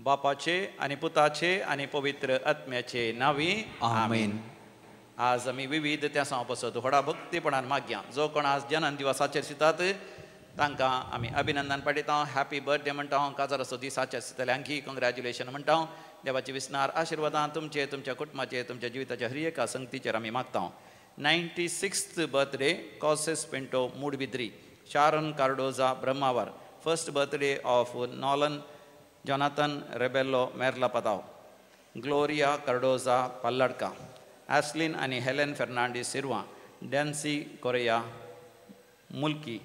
बापाचे आनी पुताचे आनी पवित्र आत्म्याचे नांवी आमेन। आज आमी विविध त्या पासत व्हडा भक्तीपणान मागया। जो कोण आज जनन दिवस आचरितात तांकां आमी अभिनंदन पाठयता, हॅपी बर्थडे म्हणटा, काजाराचो दीस आचरितले आणखी कॉंग्रॅच्युलेशन म्हणटा। देवाचे विसनार आशिर्वादां तुमचे, तुमच्या कुटुंबाचे, तुमच्या जिविताच्या हर एका संगतीचेर आमी मागता। 96th birthday Causes Pinto Moodbidri, Sharon Cardoza Brahmavar, first birthday of Nolan Jonathan Rebello Merlapatao, Gloria Cardoza Palladka, Ashlyn आनी Helen Fernandes Sirva, Dancy Correa Mulki,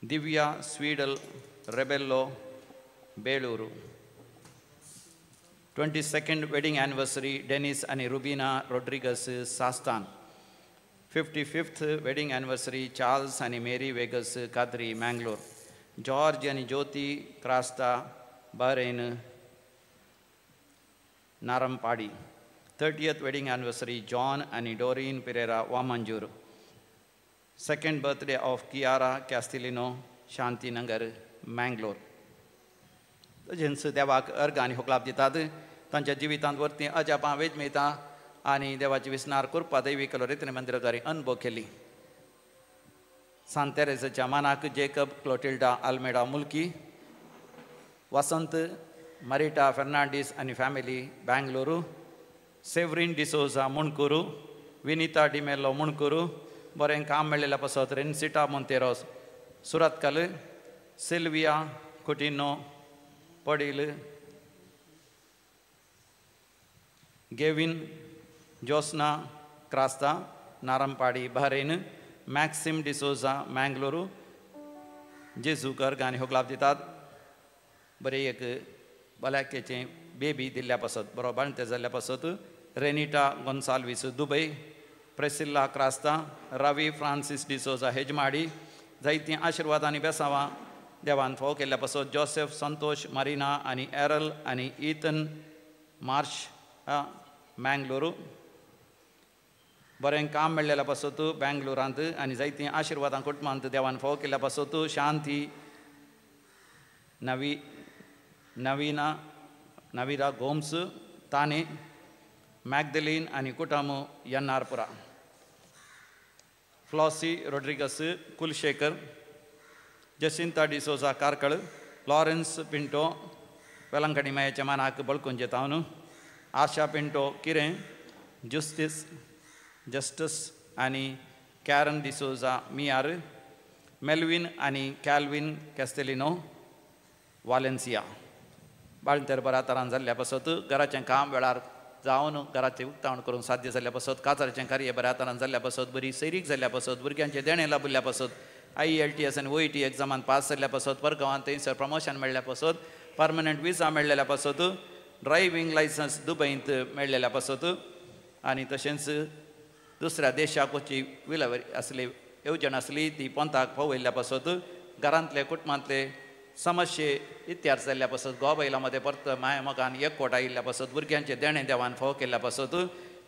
Divya Swedal Rebello Belur. 22nd wedding anniversary Dennis आनी Rubina Rodrigues Sasthan. 55th wedding anniversary Charles आनी Mary Vegas Kadri Mangalore, George आनी Jyoti Crasta Bahrain Narampadi. 30th wedding anniversary John आनी Doreen Pereira Vamanjoor. Second birthday of Kiara Castelino Shantinagar Mangalore. तशेंच देवाक अर्घ आनी होकलाप दितात। तांच्या जिवितांत वरती अजापां वेज मेळटा आनी देवाची विसनार कृपा दैवी कलोरेतने मंदिराद्वारे अनुभव केली। सांत तेरेसाच्या मानाक Jacob Clotilda Almeida Mulki, Vasant Marita Fernandes आनी family Bengaluru, Severin D'Souza Mundkur, Vinita D'Mello Mundkur, बरें काम मेळ्ळेल्या पासत Rencita Monteros Surathkal, Sylvia Coutinho Padil, Gavin Josna Crasta Narampadi Bahrain, Maxim D'Souza Mangaluru. जेजूक अर्घ आनी होगलाप दितात। बरें एक भलायकेचें बेबी दिल्ल्या पासत, बरो बाळंते जाल्ल्या पासत Renita Gonsalves Dubai, Priscilla Crasta, Ravi Francis D'Souza Hejmadi. जायतीं आशिर्वाद आनी बेसांवां देवान फावो केल्ल्या पासत जोसेफ संतोष मारिना आनी एरल आनी इथन मार्श मँगलोरू। बरें काम मेळ्ळेल्या पासत बेंगलोरांत आनी जायतीं आशिर्वादां कुटुंबांत देवान फावो केल्ल्या पासत शांती नवी नवीना नवीरा गोम्स ताने, मॅगदलीन आनी कुटामो यन्नारपुरा, Flossie Rodrigues Kulashekar, Jacinta D'Souza Karkala, Lawrence Pinto Velankanni मयाच्या मानाक बळकुंजे तावन, आशा पिंटो किरें, जुस्तीस जस्टस आनी कॅरन डिसोजा मियार, मेल्विन आनी कॅल्विन कॅस्टेलिनो वालेन्सिया। बाळंतेर बऱ्या तरान जाल्ल्या पासत घराचें काम वेळार जावन घराचें उक्तावण करून साध्य जाल्ल्या पासत, काजाराचें कार्य बऱ्या तरान जाल्ल्या पासत, बरी सैरीक जाल्ल्या पासत, भुरग्यांचें देणें लाबिल्ल्या पासत, IELTS आनी OET एग्जामान पास जाल्ल्या पासत, परगांवांत थंयसर प्रमोशन मेळ्ळ्या पासत, परमनंट विजा मेळ्ळेल्या पासत, ड्रायव्हींग लायसन्स दुबयंत मेळ्ळेल्या पासत आनी तशेंच दुसऱ्या देशाक वचची विलावरी आसली येवजण आसली ती पोंताक पावयल्ल्या पासत, घरांतले कुटुंबांतले समस्ये इत्यार जाल्ल्या पासत, गोवा बायलां मदें परत माया मोगान एकवट आयिल्ल्या पासत, भुरग्यांचें देणें देवान फावो केल्ल्या पासत,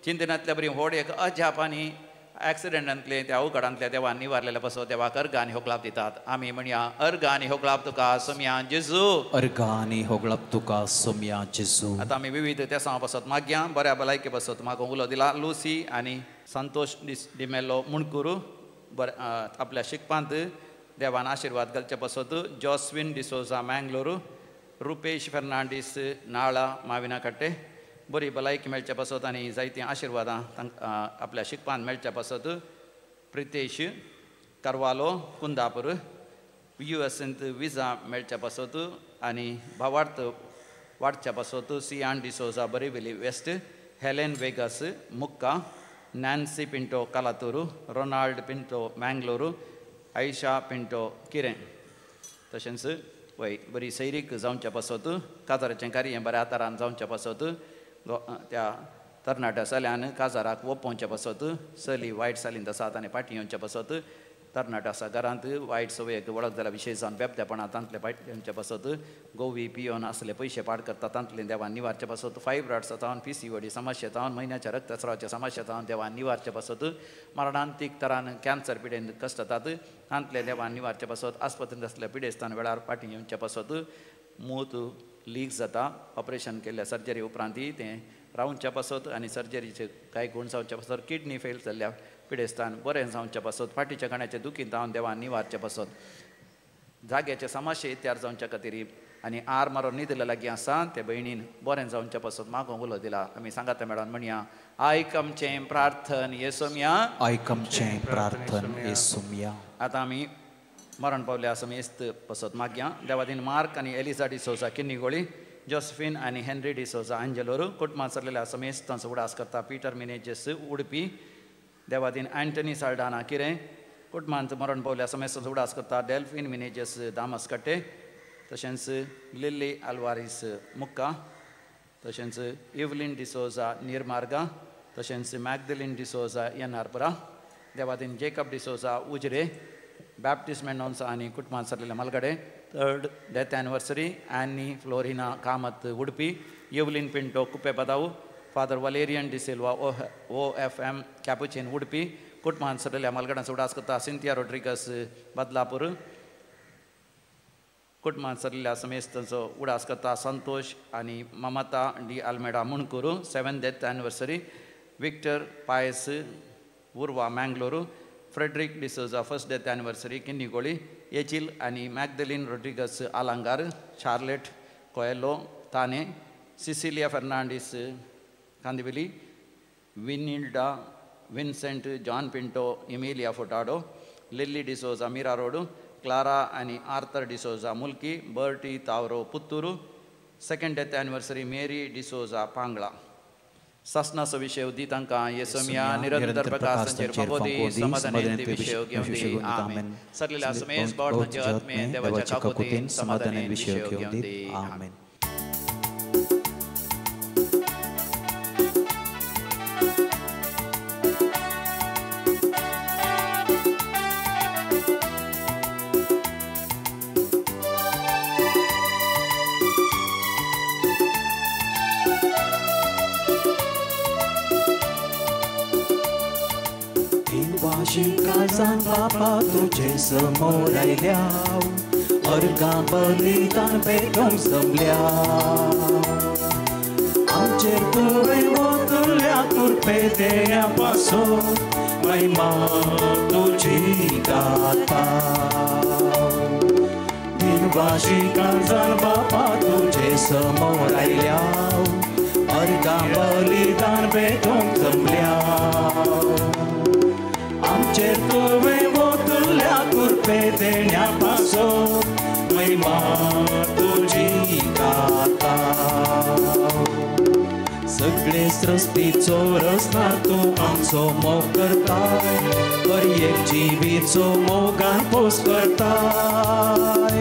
चिंतनांतल्या बरी व्हड एक अजाप आनी एक्सिडेंटांतले त्या अवघडांतल्या देवान निवारलेल्या पासत देवाक अर्घ आनी होगलाप दितात। आमी म्हणया अर्घ आनी होगलाप तुका सोम्या जेजू, अर्घ आनी होगलाप तुका सोम्या जेजू। आतां आमी विविध तेसां पासत मागया। बऱ्या भलायके पासत म्हाका उलो दिला लुसी आनी संतोष डिमेलो मुणकुरू, बरें आपल्या शिकपांत देवान आशिर्वाद घालचे पासत जॉस्विन डिसोजा मँगलोरू, रुपेश फेर्नांडीस नाळा माविना कट्टे, बरी भलायकी मेळचे पासत आनी जायतीं आशिर्वादां तांकां आपल्या शिकपान मेळचे पासत प्रितेश कार्वालो कुंदापूर, युएसींत विजा मेळचे पासत आनी भावार्थ वाडच्या पासत Sian D'Souza Borivali west, Helen Vegas Mukka, Nancy Pinto Kalathur, Ronald Pinto Mangalore, Aisha Pinto किरें। तशेंच वय बरी सैरीक जावच्या पासत, काजाराचें कार्य बऱ्या आतारान जावच्या पासत, त्या तरणाट्या चल्यान काजाराक ओपोवच्या पासत, चली वायट सालींत आसात आनी फाटीं येवच्या पासत तरणाटे आसा घरांत वायट सवयेक वळख जाल्या विशेश जावन बेबदेपणा तांतले पाटच्या पासत गोवी पियोन असले पयशे पाड करता तांतले देवान निवारचे पासत फायब्रॉड्स जावन PCOD समस्या जावन म्हयन्याच्या रक्तस्रावाच्या समस्या जावन देवान निवारचे पासत मरणांतीक तरान कॅन्सर पिडेन कश्टतात तांतले देवान निवारचे पासत आस्पत्रेंत आसल्या पिडेस्तान वेळार फाटीं येवचे पासत मूत लीक जाता ऑपरेशन केल्ल्या सर्जरी उपरांत तें रावच्या पासत आनी सर्जरीचे कांय गूण जावच्या पासत किडनी फेल जाल्ल्या पिडेस्तान बरें जावच्या पासत फाटीच्या कण्याचे दुखीन जावन देवान निवारचे पासत जाग्याचे समस्या तयार जावच्या खातीर आनी आर मारून न्हिदले लागीं आसा ते भयणीन बरें जावच्या पासत मागूंक उलो दिला. आमी सांगाता मेळोन म्हणया आयक आमचें प्रार्थन येसोमया आयक आमचें प्रार्थन येसोमया. आतां आमी मरण पावल्या समेस्त पसत मागया देवादीन मार्क आनी एलिजा डिसोजा किन्नीगोळी जोसफीन आनी हेनरी डिसोजा आंजेलोरू कुटुंबांत सरलेल्या समेस्तांचो उडास करता पीटर मिनेजेस उडपी देवादीन अँटनी साल्डाना किरें कुटुंबांत मरण पावल्या समेस्तांचो उडास करता डेल्फीन मिनेजेस दामसकट्टे तशेंच लिल्ली आल्वारीस मुक्का तशेंच इवलीन डिसोजा निर्मार्गा तशेंच मॅगदलीन डिसोजा एनआरपुरा देवादीन जेकब डिसोजा उजरे बॅप्टिस्ट मेंडोन्सा आनी कुटुंबांत सरलेल्या मलगडे third death anniversary Annie Florina Kamath Udupi Evelyn Pinto Kuppe Padavu father Valerian D'Silva OFM Capuchin Udupi कुटुंबांत सरलेल्या मलगड्यांचो उडास करता सिंथिया रोड्रिगस बदलापूर कुटुंबांत सरलेल्या समेस्तांचो उडास करता संतोष आनी Mamata D Almeida Mundkur 7th death anniversary Victor Pais Urva Mangalore Frederick D'Souza first death anniversary Kinnigoli Echil आनी Magdalene Rodrigues Alangar Charlotte Coelho Thane Cecilia Fernandes Kandivali Vinilda Vincent John Pinto Emilia Furtado Lily D'Souza Mira road Clara आनी Arthur D'Souza Mulki Bertie Tavro Puttur second death anniversary Mary D'Souza Pangla. सासनाचो विशय दी तांकां येसोमया निरंतर प्रकाशाचेर फावोदी समाधानान ते विशय घेवन दी. आमेन. सरलेल्या समेस्त बोटांचे आत्मे देवाच्या काकुतीन समाधानान विशय घेवन दी. आमेन. बापा तुझे समोर आयल्या अर्गां बलिदान भेटोवंक जमल्या आमचेर तुवें वतल्या कृपे देण्या पासून महिमा तुजी गाता दिनवाशी काळजान बापा तुझे समोर आयल्या अर्गां बलिदान भेटोवंक जमल्या आमचेर तुवें वतल्या कृपे देण्या पासून महिमा तुजी गाता सगळे सृष्टीचो रचना तूं आमचो मोग करताय हर एक जिवीचो मोगान पोस करताय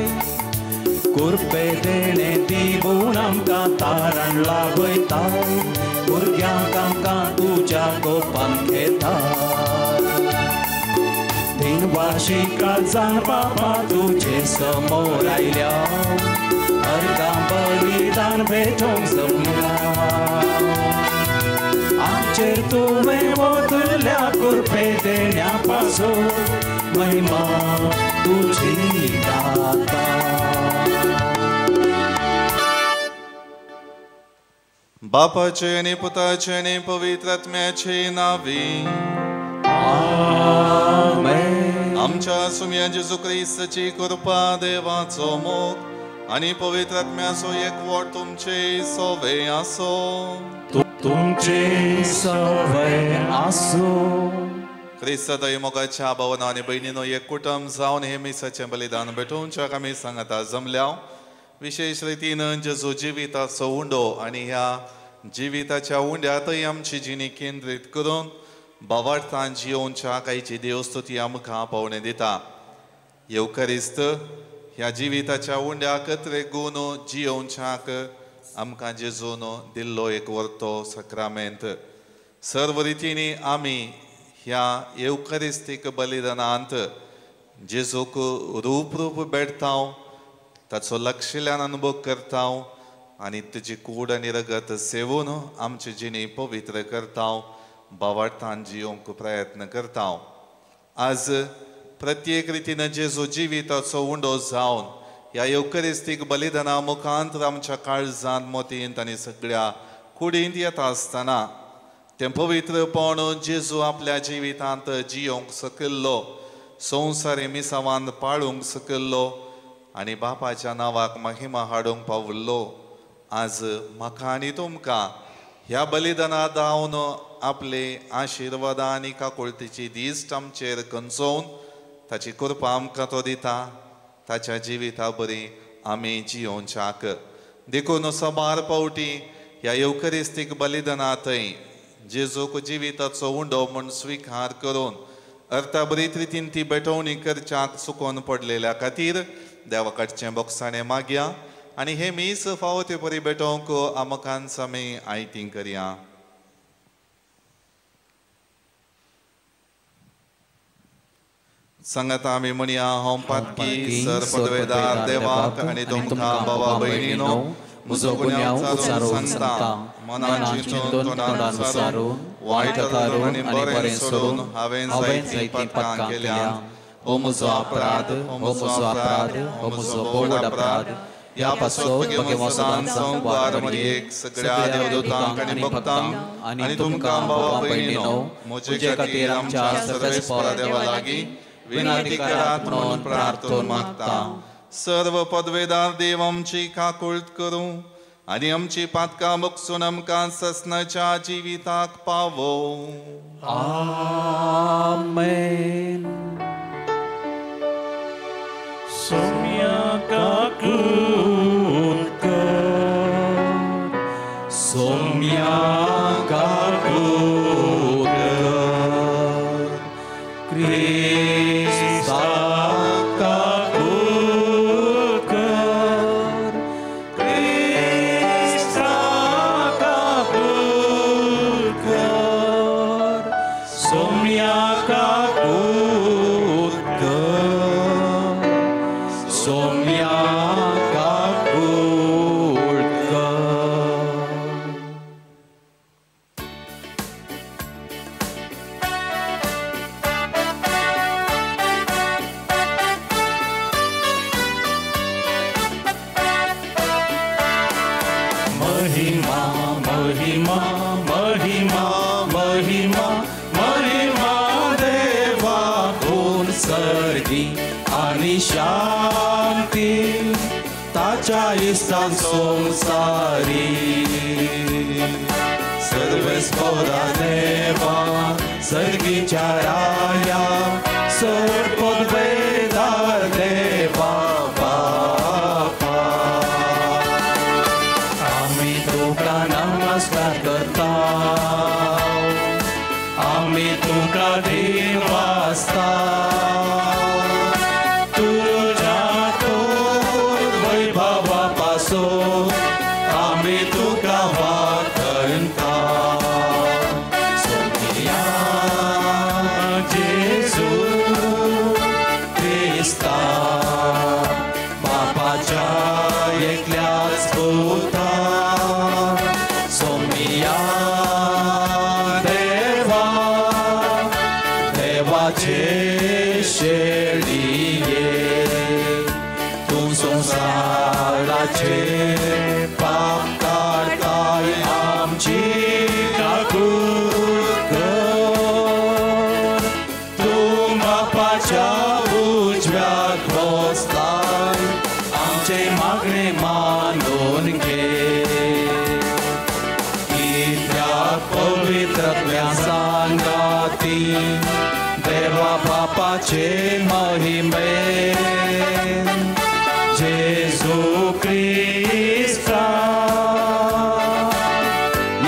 कृपे देणे दिवून आमकां तारण लाभयताय भुरग्यांक आमकां तुज्या गोपान घेताय दिनवाशी काळजान बापा तुझे समोर आयल्या अर्गां बलिदान भेटोवंक जमल्या आमचेर तुवें वतल्या कृपे देण्या पासून महिमा तुजी गाता. बापाचे आनी पुताचे आनी पवित्र आत्म्याचे नांवी आमेन. आमच्या सुम्या जेजू क्रिस्ताची कृपा देवाचो मोग आनी पवित्र आत्म्याचो एकवट तुमचे सवे आसो तुमचे सवे आसो. क्रिस्तादय मोगाच्या भावना आनी भयणीनो एक कुटुंब जावन हे मिसाचें बलिदान भेटोवच्याक आमी सांगाता जमल्या. विशेश रितीन जेजू जिविताचो उंडो आनी ह्या जिविताच्या उंड्यांतय आमची जिणी केंद्रीत करून भावार्थान जियोवच्या आयची देवस्तुती आमकां पावणे दिता. येवकरिस्त ह्या जिविताच्या उंड्याक त्रेगून जियोवच्याक आमकां जेजून दिल्लो एक वर्तो सक्रामेंत. सर्व रितींनी आमी ह्या येवकरिस्तीक बलिदानांत जेजूक रूप रूप भेटता, ताचो लक्षल्यान अनुभव करता आनी तुजी कूड आनी रगत सेवून आमची जिणी पवित्र करता, भावार्थान जियोंक प्रयत्न करता. आज प्रत्येक रितीन जेजू जिविताचो उंडो जावन ह्या येवकरिस्तीक बलिदाना मुखांत आमच्या काळजांत मोतींत आनी सगळ्या कुडींत येता आसतना तें पवित्रपण जेजू आपल्या जिवितांत जियोंक सकिल्लो, संवसारी मिसावान पाळूंक सकिल्लो आनी बापाच्या नांवाक महिमा हाडूंक पावल्लो. आज म्हाका आनी तुमकां ह्या बलिदाना धावन आपले आशिर्वादा आनी काकुळतीची दिश्ट आमचेर कंचोवन ताची कृपा आमकां तो दिता, ताच्या जिविता बरी आमी जियोवच्याक. देखून सबार पावटी ह्या येवकरिस्तीक बलिदाना थंय जेजूक जिविताचो उंडो म्हूण स्विकार करून अर्थाबरीत रितीन ती भेटवणी करच्याक चुकोन पडलेल्या खातीर देवा कडचें बोगसाणें मागया आनी हे मीस फावो ते परी भेटोवंक आमकांच आमी आयती करया. सांगाता आमी म्हणया, हांव पातकी सर पदवेदार देवाक आनी तुमकां बाबा भयणीनो म्हजो गुन्यांव उचारून सांगता, मनान चिंतून तोंडान उचारून वायट थारून आनी बरें सोडून हांवें जायतीं पातकां केल्या. हो म्हजो अपराध, हो म्हजो अपराध, हो म्हजो व्हड अपराध. ह्या पासत भगवान सदांच संवसार मरियेक सगळ्या देवदूतांक आनी भक्तांक आनी तुमकां बाबा भयणीनो म्हजे खातीर आमच्या सर्वेस्पर देवा लागीं विनंती करात म्हणून प्रार्थना मागता. सर्व पदवेदार देव आमची काकुळट करूं आनी आमची पातकां बगसून आमकां ससनाच्या जिविताक पावो. आमेन. सोम्या काकुळट कर, सोम्या काकुळट कर, क्रिस्ता काकुळट कर, क्रिस्ता काकुळट कर, सोम्या काकुळट कर, सोम्या काकुळट कर. महिमा महिमा महिमा महिमा महिमा देवा कोण सर्गी आनी शांती ताच्या इस्तान संवसारी. सर्वेस्परा देवा सर्गीच्या राया सर पदवेदार देवा बापा, आमी तुका नमस्कार करता, आमी तुका देवास्ता, तुज्या तोर वैभवा पासून आमी तुका वाखणता. सोम्या जेजू क्रिस्ता बापाच्या एकल्याच पुता, सोम्या देवा देवाचे शेळये, तूं संवसाराचे पाप काडताय आमची काकूट कर, तूं बापाच्या उजव्याक बसताय आमचे मागणे मानून घे. कित्याक पवित्रत्व्या सांगाती देवा बापाचे महिमे जेजू क्रिस्ता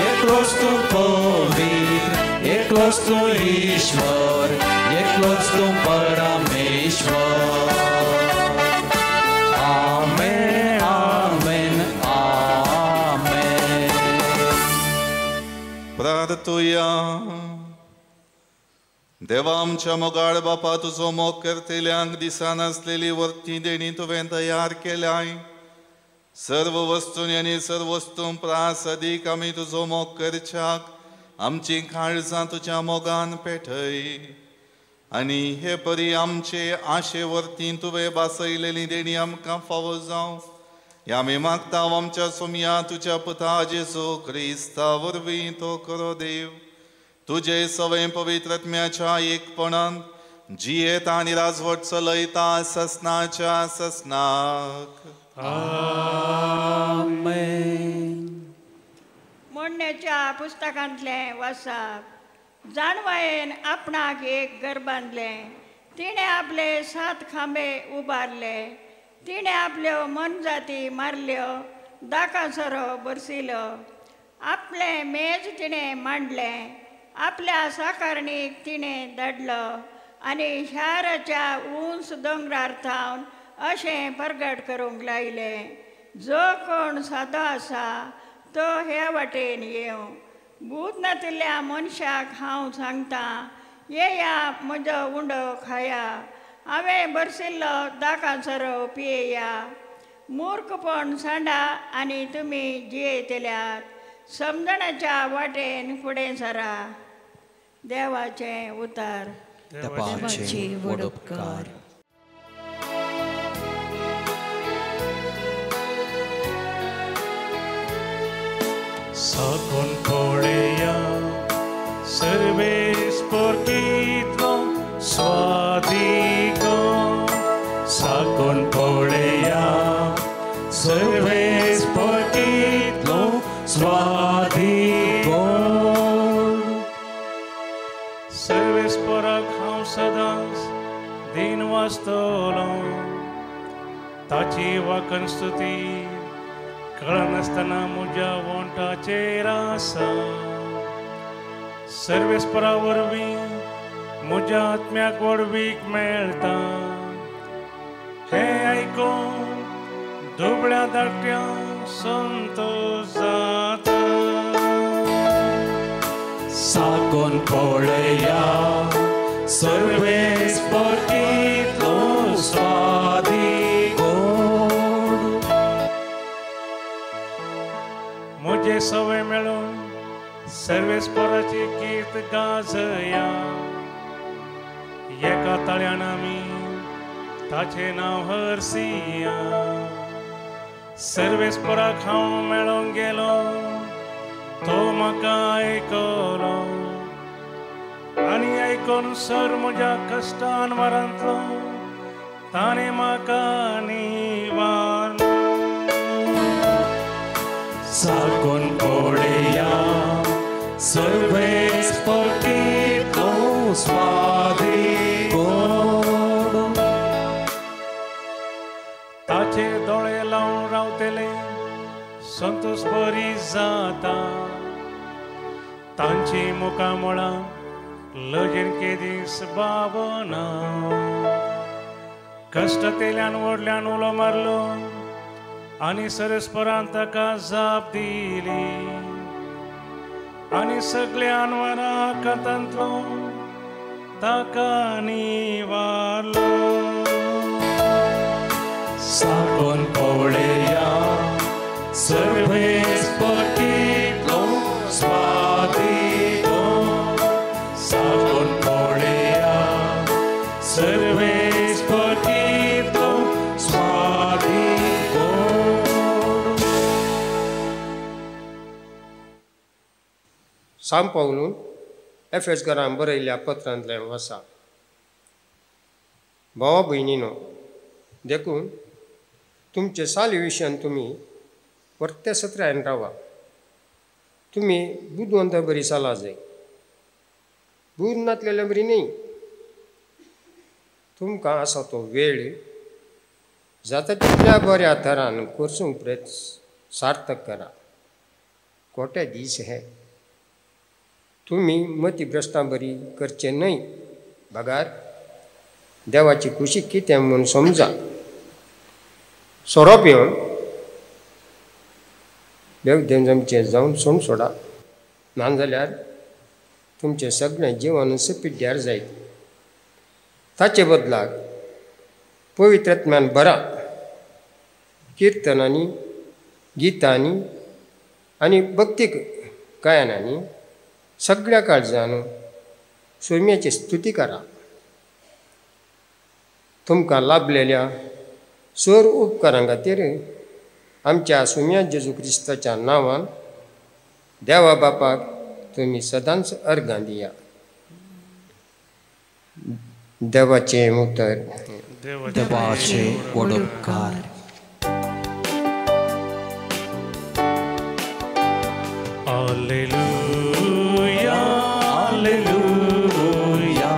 एकलोच तूं पवित्र, एकलोच तूं ईश्वर, एकलोच तूं परमेश्वर. आमेन आमेन आमेन. प्रार्थुया. देवा आमच्या मोगाळ बापा, तुजो मोग करतल्यांक दिसनासलेली वर्ती देणी तुवें तयार केल्याय. सर्व वस्तूंनी आनी सर्व वस्तूं प्रास अदीक आमी तुजो मोग करच्याक आमची काळजां तुज्या मोगान पेटय आनी हे परी आमचे आशे वरतीन तुवें बासयलेली देणी आमकां फावो जावं. ह्या आमी मागता आमच्या सोमया तुज्या पुता जेजू क्रिस्ता वरवीं तो खरो देव तुजे सवय पवित्र आत्म्याच्या एकपणान जियेता आनी राजवट चलयता ससनाच्या ससनाक. आमेन. मोडण्याच्या पुस्तकांतलें वाचप. जाणवायेन आपणाक एक घर बांदलें, तिणें आपले 7 खांबे उबारले, तिणें आपल्यो मनजाती मारल्यो, दाका सोरो बरसिलो, आपलें मेज तिणें मांडलें, आपल्या साकारणीक तिणें धाडलो आनी शाराच्या उंच दोंगरार थावन अशें परगट करूंक लायलें, जो कोण सादो आसा तो ह्या वाटेन येवं. भूत नातिल्ल्या मनशाक हांव सांगतां, येया म्हजो उंडो खाया, हांवें बरसिल्लो दाका सोरो पियेया. मूर्खपण सांडा आनी तुमी जियेतल्यात, समजणाच्या वाटेन फुडें सरा. देवाचें उतार. देवाचे व्हड उपकार. साकून पळया सर्वेस पोरकीतलो स्वादिको, साकून पळया सर्वेस पोरकीतलो स्वादिको. सर्वेस पोराक हांव सदांच दीन वाचतलो, ताची वाकन स्तुती कळनासतना म्हज्या वोंटाचेर आसा. सर्वेस्परा वरवीं म्हज्या आत्म्याक व्हडवीक मेळटा. हें आयकून दुबळ्या धाकट्यांक संतोश जाता. साकून पळया सर्वेस परकीतलो स्वादिको. म्हजें सवय मेळून सर्वेस्पराची कीर्त गाजया. एका ताळ्यान आमी ताचें नांव हरसिया. सर्वेस्पराक हांव मेळोंक गेलो, तो म्हाका आयकलो आनी आयकून सर म्हज्या कश्टान वारांतलो ताणें म्हाका निवारलो. साकून पळया सर्वेस परकीतलो स्वादिको. ताचे दोळे लावन रावतले संतोष बरी जाता. तांची मुखामळां लजेन केदीस बावना. कश्टतेल्यान व्हडल्यान उलो मारलो आनी सरस्परान ताका जाप दिली आनी सगल्या अनवरा कथांतलो ताका निवारलो. साकून पळया सर्वेस परकीतलो स्वादिको, साकून पळया सर्वेस परकीतलो स्वादिको. सांव पावलून एफेस घरान बरयल्ल्या पत्रांतलें वाचा. भावा भयणीनो, देखून तुमचे साली विशयान तुमी परते सत्रायन रावा. तुमी बुदवंत बरी साला जाय, बूद नातलेल्या बरी न्ही. तुमकां आसा तो वेळ जाता तितल्या बऱ्या थरान करसूंक प्रयत्न सार्थक करा. कोटे दीस हे तुमी मती भ्रश्टां बरी करचे न्हय, बगार देवाची खुशी कितें म्हूण समजा. सोरो पिवन देव देव जमचें जावन सोड सोडा, नाजाल्यार तुमचें सगळें जिवनच पिड्ड्यार जायत. ताचे बदलाक पवित्र आत्म्यान भरा. किर्तनांनी, गितांनी आनी भक्तीक गायनांनी सगळ्या काळजान सोम्याची स्तुती करा. तुमकां लाभलेल्या सोर उपकारां खातीर आमच्या सोम्या जेजू क्रिस्ताच्या नांवान देवा बापाक तुमी सदांच अर्गां दिया. देवाचें उतर. देवाचे वडोपकार. Alleluia, alleluia,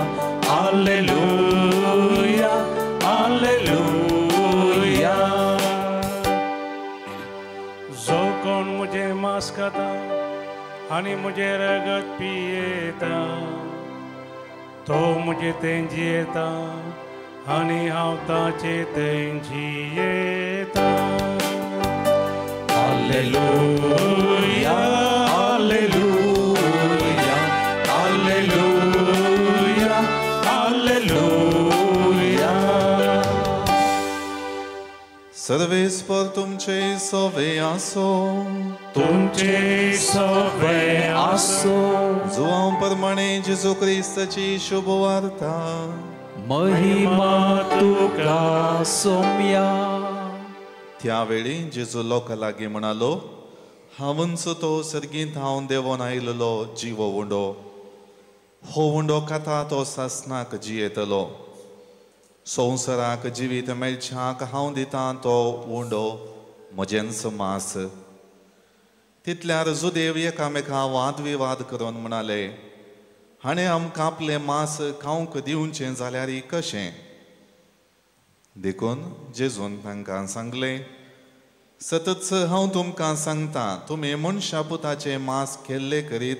alleluia, alleluia. जो कोण मुझे मांस खाता आनी मुझे रगत पियेता तो मुझे तेंजी येता आनी हांव ताचे तेंजी येता. Alleluia, alleluia, alleluia, alleluia. सर्वेस्पर तुमचे सोवे आसो. तुमचे सोवे आसो. जुवां प्रमाणे जेजू क्रिस्ताची शुभवार्ता. महिमा तुका सोम्या. त्यावेळी जेजू लोकां लागीं म्हणालो, हांवूच तो सर्गींत हांव देंवोन आयिल्लो जिवो उंडो. हो उंडो खाता तो सासणाक जियेतलो. संवसाराक जिवीत मेळच्याक हांव दितां तो उंडो म्हजेंच मांस. तितल्यार जुदेव एकामेका वादविवाद करून म्हणाले, हाणें आमकां आपलें मांस खावंक दिवचें जाल्यार कशें? देखून जेजून तांकां सांगलें, सतच हांव तुमकां सांगता, तुमी मनशा पुताचें मांस खेल्ले करीत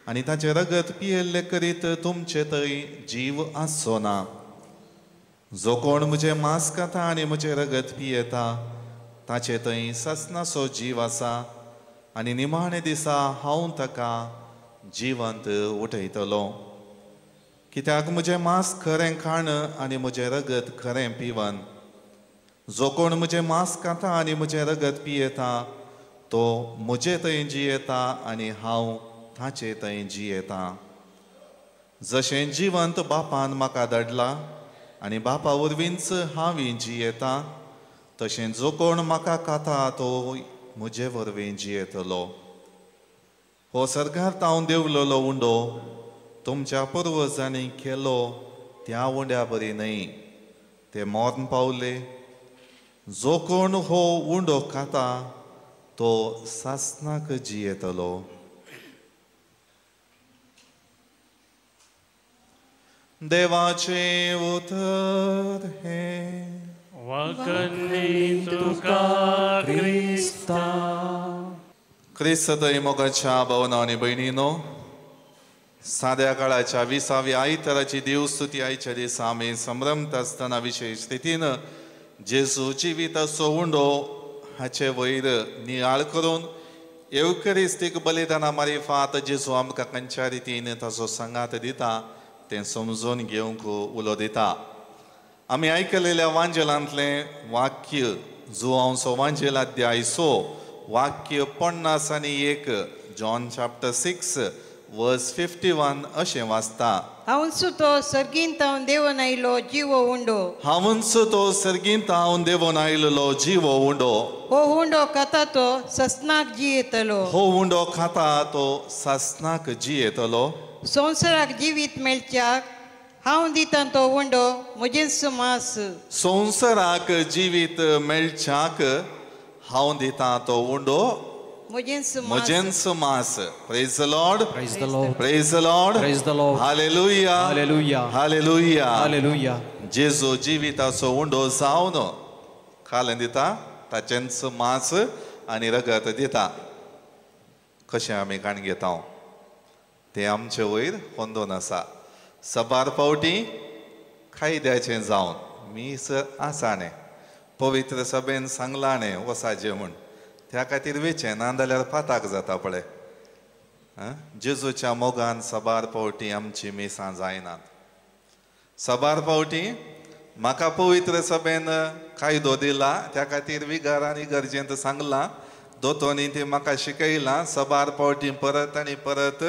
आनी ताचें रगत पियेल्ले करीत तुमचे थंय जीव आसचो ना. जो कोण म्हजें मांस खाता आनी म्हजें रगत पियेता ताचे थंय सासणाचो जीव आसा आनी निमाणे दिसा हांव ताका जिवंत उठयतलो. कित्याक म्हजें मांस खरें खाण आनी म्हजें रगत खरें पिवन. जो कोण म्हजें मांस खाता आनी म्हजें रगत पियेता तो म्हजे थंय जियेता आनी हांव ताचे थंय जियेता. जशें जिवंत बापान म्हाका धाडला आनी बापा वरवींच हांव जियेता तशें जो कोण म्हाका खाता तो म्हजे वरवीं जियेतलो. हो सर्गार तावन देंवलेलो उंडो तुमच्या पुर्वजांनी केलो त्या उंड्या बरी न्हय, ते मरण पावले. जो कोण हो उंडो खाता तो सासणाक जियेतलो. देवाचें उतर हें. वखदणी तुका क्रिस्ता. क्रिस्त मोगाच्या भावना आनी भयणीनो, साद्या काळाच्या विसाव्या आयताराची देवस्तुती आयच्या दिसा आमी संभ्रमता आसतना विशेश रितीन जेजू जिविताचो उंडो हाचे वयर नियाळ करून येवकरिस्तीक बलिदाना मारिफात जेजू आमकां खंयच्या रितीन ताचो सांगात दिता तें समजून घेवंक उलो दिता. आमी आयकलेल्या वांजेलांतलें वाक्य जुवांचो वांजेल अध्याय 6 वाक्य 51, जॉन चॅप्टर 6 वर्स 51 अशें वाचता. हांवूच तो सर्गींत हांव देंवन आयलो जिवो उंडो. हांवूच तो सर्गींत हांव देंवन आयलो जिवो उंडो. हो उंडो खाता तो ससनाक जियेतलो. हो उंडो खाता तो ससनाक जियेतलो. संवसाराक जिवीत मेळच्याक हांव दितां तो उंडो म्हजेंच मांस. संवसाराक जिवीत मेळच्याक हांव दितां तो उंडो म्हजेंच मांस. Praise the Lord. Praise the Lord. Praise the Lord. Praise the Lord. Hallelujah. Hallelujah. Hallelujah. Hallelujah. जेजू जिविताचो उंडो जावन खालें दिता ताचेंच मांस आनी रगत दिता. कशें आमी काण घेता तें आमचे वयर होंदोन आसा. सबार फावटी कायद्याचें जावन मीस आसा न्ही, पवित्र सभेन सांगलां न्ही वसाचें म्हूण, त्या खातीर वेचें ना जाल्यार पाताक जाता पळय. जेजूच्या मोगान साबार पावटी आमची मिसां जायनात. साबार पावटी म्हाका पवित्र सभेन कायदो दिला, त्या खातीर विगार आनी गरजेंत सांगलां, दोतोनी ती म्हाका शिकयलां, साबार पावटी परत आनी परत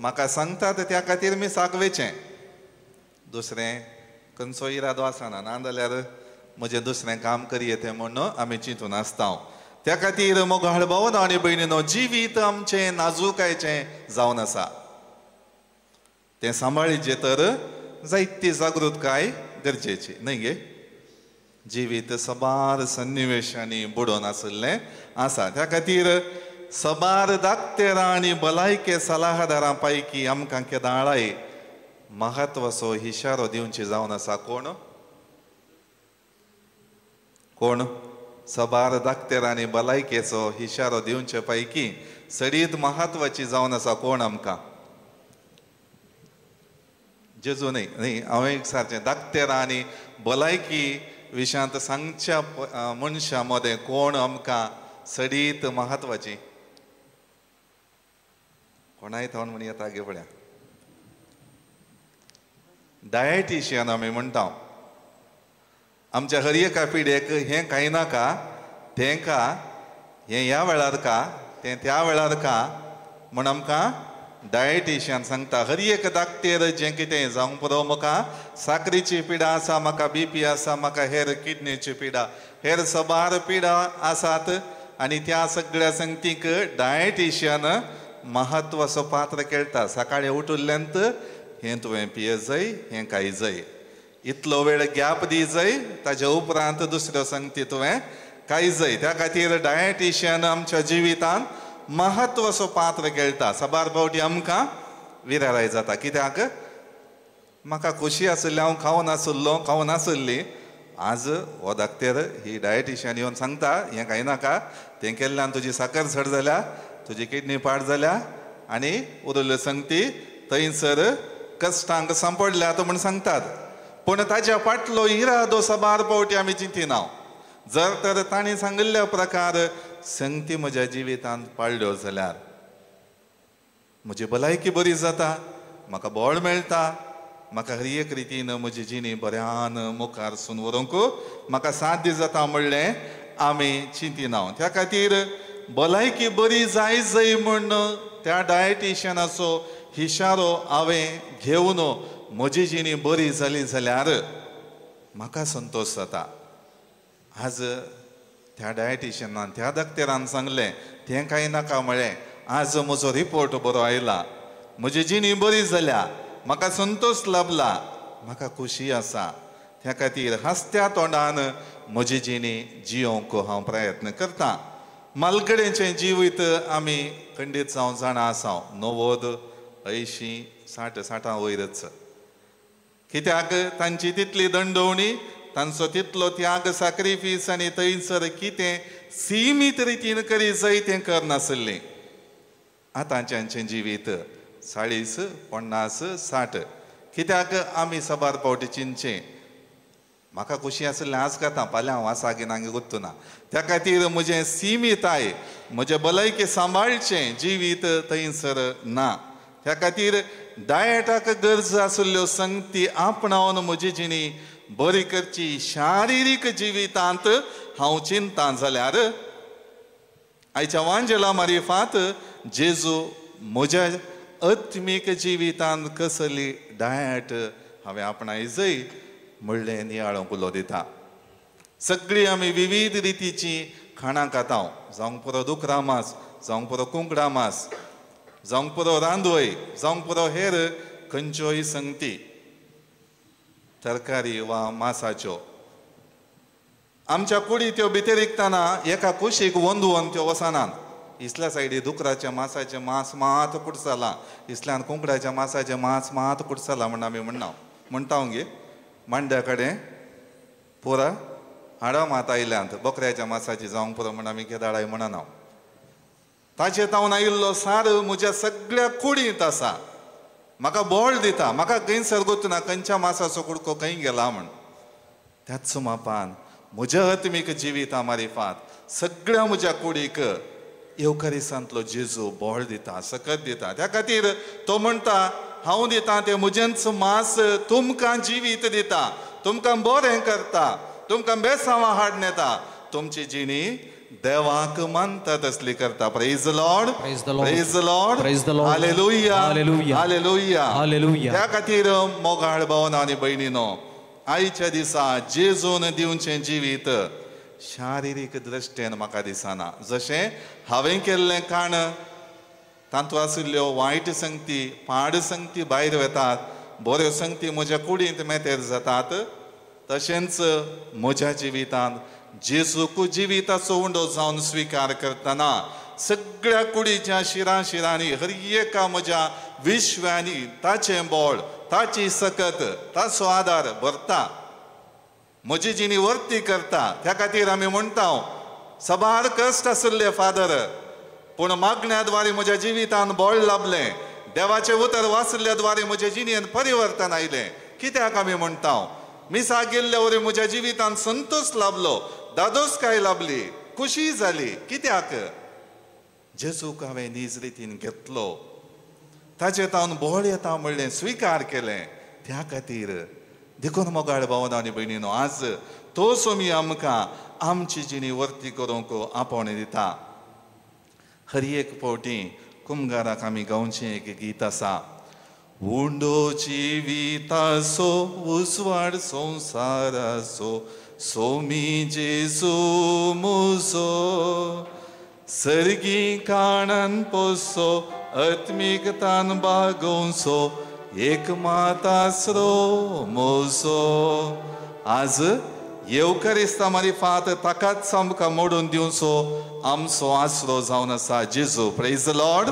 म्हाका सांगतात, त्या खातीर मिसाक वेचें. दुसरें खंयचो इरादो आसना, नाजाल्यार म्हजें दुसरें काम करयें तें म्हूण आमी चिंतून आसता. त्या खातीर मोगाळ भावना आनी भयणीनो, जिवीत आमचें नाजूकायचें जावन आसा, तें सांबाळीचें तर जायती जागृतकाय गरजेची न्हय गे. जिवीत साबार सन्निवेशांनी बुडोवन आशिल्लें आसा. त्या खातीर साबार दाक्तेरां आनी भलायके सलाहदारां पैकी आमकां केदाळाय म्हत्वाचो इशारो दिवची जावन आसा. कोण कोण साबार दाक्तेरांनी भलायकेचो इशारो दिवचे पैकी सडीत म्हत्वाची जावन आसा कोण आमकां? जेजू न्हय, न्हय हांवें एक सारचें दाक्तेरां आनी भलायकी विशयांत सांगच्या मनशां मदें कोण आमकां सडीत म्हत्वाची? कोणाय थावन म्हण येता गे पळया, डायटिशियन आमी म्हणटा. आमच्या हर एका पिड्येक हें कांय नाका, तें का, हें ह्या वेळार का, तें त्या वेळार का म्हण आमकां डायटिशियन सांगता. हर एक दाक्तेर जें कितें जावंक पुरो, म्हाका साकरीची पिडा आसा, म्हाका बीपी आसा, म्हाका हेर किडनीची पिडा, हेर साबार पिडा आसात, आनी त्या सगळ्या संगतीक डायटिशियन म्हत्वाचो पात्र खेळटा. सकाळीं उठुल्ल्यांत हें तुवें पिये जाय, हें खाय जाय, इतलो वेळ गॅप दी जाय, ताज्या उपरांत दुसऱ्यो संगती तुवें खाय जाय. त्या खातीर डायटिशियन आमच्या जिवितांत म्हत्वाचो पात्र खेळटा. साबार फावटी आमकां विराराय जाता, कित्याक म्हाका खोशी आशिल्ली, हांव खावन आशिल्लो, खावन आशिल्ली, आज हो दाक्तेर ही डायटिशियन येवन सांगता हें कांय नाका, तें केल्ल्यान तुजी साकर चड जाल्या, तुजी किडनी पाड जाल्या आनी उरिल्ल्यो संगती थंयसर कश्टांक सांपडल्यात म्हूण सांगतात. पूण ताज्या फाटलो इरादो साबार फावटी आमी चिंतिना. जर तर तांणी सांगिल्ल्या प्रकार संगती म्हज्या जिवितांत पाळ्ळ्यो जाल्यार म्हजी भलायकी बरी जाता, म्हाका बळ मेळटा, म्हाका हर एक रितीन म्हजी जिणी बऱ्यान मुखार सून व्हरूंक म्हाका साध्य जाता म्हणलें आमी चिंतिना. त्या खातीर भलायकी बरी जाय जाय म्हूण त्या डायटिशियनाचो इशारो हांवें घेवन म्हजी जिणी बरी जाली जाल्यार म्हाका संतोश जाता. आज त्या डायटिशियनान त्या दाक्तेरान सांगलें तें कांय नाका म्हळें, आज म्हजो रिपोर्ट बरो आयला, म्हजी जिणी बरी जाल्या, म्हाका संतोश लाभला, म्हाका खोशी आसा. त्या खातीर हांसत्या तोंडान म्हजी जिणी जियोंक हांव प्रयत्न करता. मालगडेचें जिवीत आमी खंडीत जावं जाणा आसा, 90, 80, 60, 60 वयरच. कित्याक तांची तितली दंडवणी, तांचो तितलो त्याग, साक्रिफीस आनी थंयसर कितें सिमीत रितीन करी जाय तें करनासलें. आतांच्यांचें जिवीत 40, 50, 60. कित्याक आमी साबार फावटी चिंतचें म्हाका खोशी आशिल्लें आज खाता, फाल्यां हांव आसा की ना गुत्तू ना. त्या खातीर म्हजें सिमीताय, म्हजें भलायकी सांबाळचें जिवीत थंयसर ना. त्या खातीर डायटाक गरज आशिल्ल्यो संगती आपणावन म्हजी जिणी बरी करची शारिरीक जिवितांत हांव चिंता जाल्यार आयच्या वांजेला मारिफात जेजू म्हज्या आत्मीक जिवितांत कसली डायट हांवें आपणाय जाय म्हणलें नियाळोंक उलो दिता. सगळीं आमी विविध रितीचीं खाणां खाता, जावंक पुरो दुकरा मांस, जावंक पुरो कुंकडा मांस, जावंक पुरो रांदवय, जावंक पुरो हेर खंयच्योय संगती तरकारी वा मासाच्यो. आमच्या कुडी त्यो भितर विकतना एका कुशीक वंदून त्यो वचनात. इसल्या सायडी दुकराच्या मासाचें मांस मात कुडसलां, इसल्यान कुंकडाच्या मासाचें मांस मात कुडसलां म्हण आमी म्हणना म्हणटा गे. मांड्या कडेन पुरा हाडां मात आयल्यांत बकऱ्याच्या मासाची जावंक पुरो म्हण आमी केदाळाय म्हणना. ताचे तावन आयिल्लो सार म्हज्या सगळ्या कुडींत आसा, म्हाका बळ दिता, म्हाका खंयसर गोतना खंयच्या मासाचो कुडको खंय गेला म्हण. त्याच मापान म्हज्या आत्मीक जिविता मारिफात सगळ्या म्हज्या कुडीक येवकारिसांतलो जेजू बळ दिता, सकत दिता. त्या खातीर तो म्हणटा हांव दिता तें म्हजेंच मांस तुमकां जिवीत दिता, तुमकां बरें करता, तुमकां बेसांवां हाडून येता, तुमची जिणी देवाक मानता तसली करता. Praise Lord, praise Lord, hallelujah, hallelujah, hallelujah. त्या खातीर मोगाळ भावना आनी भयणीनो, आयच्या दिसा जेजून दिवचें जिवीत शारिरीक दृश्टेन म्हाका दिसना. जशें हांवें केल्लें काण तातूंत आशिल्ल्यो वायट संगती, पाड संगती भायर वतात, बऱ्यो संगती म्हज्या कुडींत मेतेर जातात, तशेंच म्हज्या जिवितांत जेजूक जिविताचो उंडो जावन स्विकार करतना सगळ्या कुडीच्या शिरां शिरांनी हर एका म्हज्या विश्वांनी ताचें बळ, ताची सकत, ताचो आदार भरता, म्हजी जिणी वर्ती करता. त्या खातीर आमी म्हणटा सबार कश्ट आशिल्ले फादर, पूण मागण्या द्वारे म्हज्या जिवितान बळ लाभलें, देवाचें उतर वाचिल्ल्या द्वारे म्हज्या जिणेंत परिवर्तन आयलें. कित्याक आमी म्हणटा मिसाक गेल्ले वरी म्हज्या जिवितान संतोश लाभलो, दादोसकाय लाभली, खुशी जाली. कित्याक? जेजूक हांवें नीज रितीन घेतलो, ताचे तावन बळ येता म्हणलें स्विकार केलें. त्या खातीर देखून मोगाळ भावना आनी भयणीनो, आज तो सोमी आमकां आमची जिणी वर्ती करूंक आपोवणें दिता. हर एक फावटी कुमगाराक आमी गावचें एक गीत आसा, उंडो जिविताचो उजवाड संवसाराचो सोमी जेजू मुजो, सर्गी काणान पोसो आत्मीक तान बागोवचो एक मातासरो मोजो. आज येवकारिस्ता मारिफात ताकाच आमकां मोडून दिवचो आमचो आसरो जावन आसा जेजू. Praise the Lord,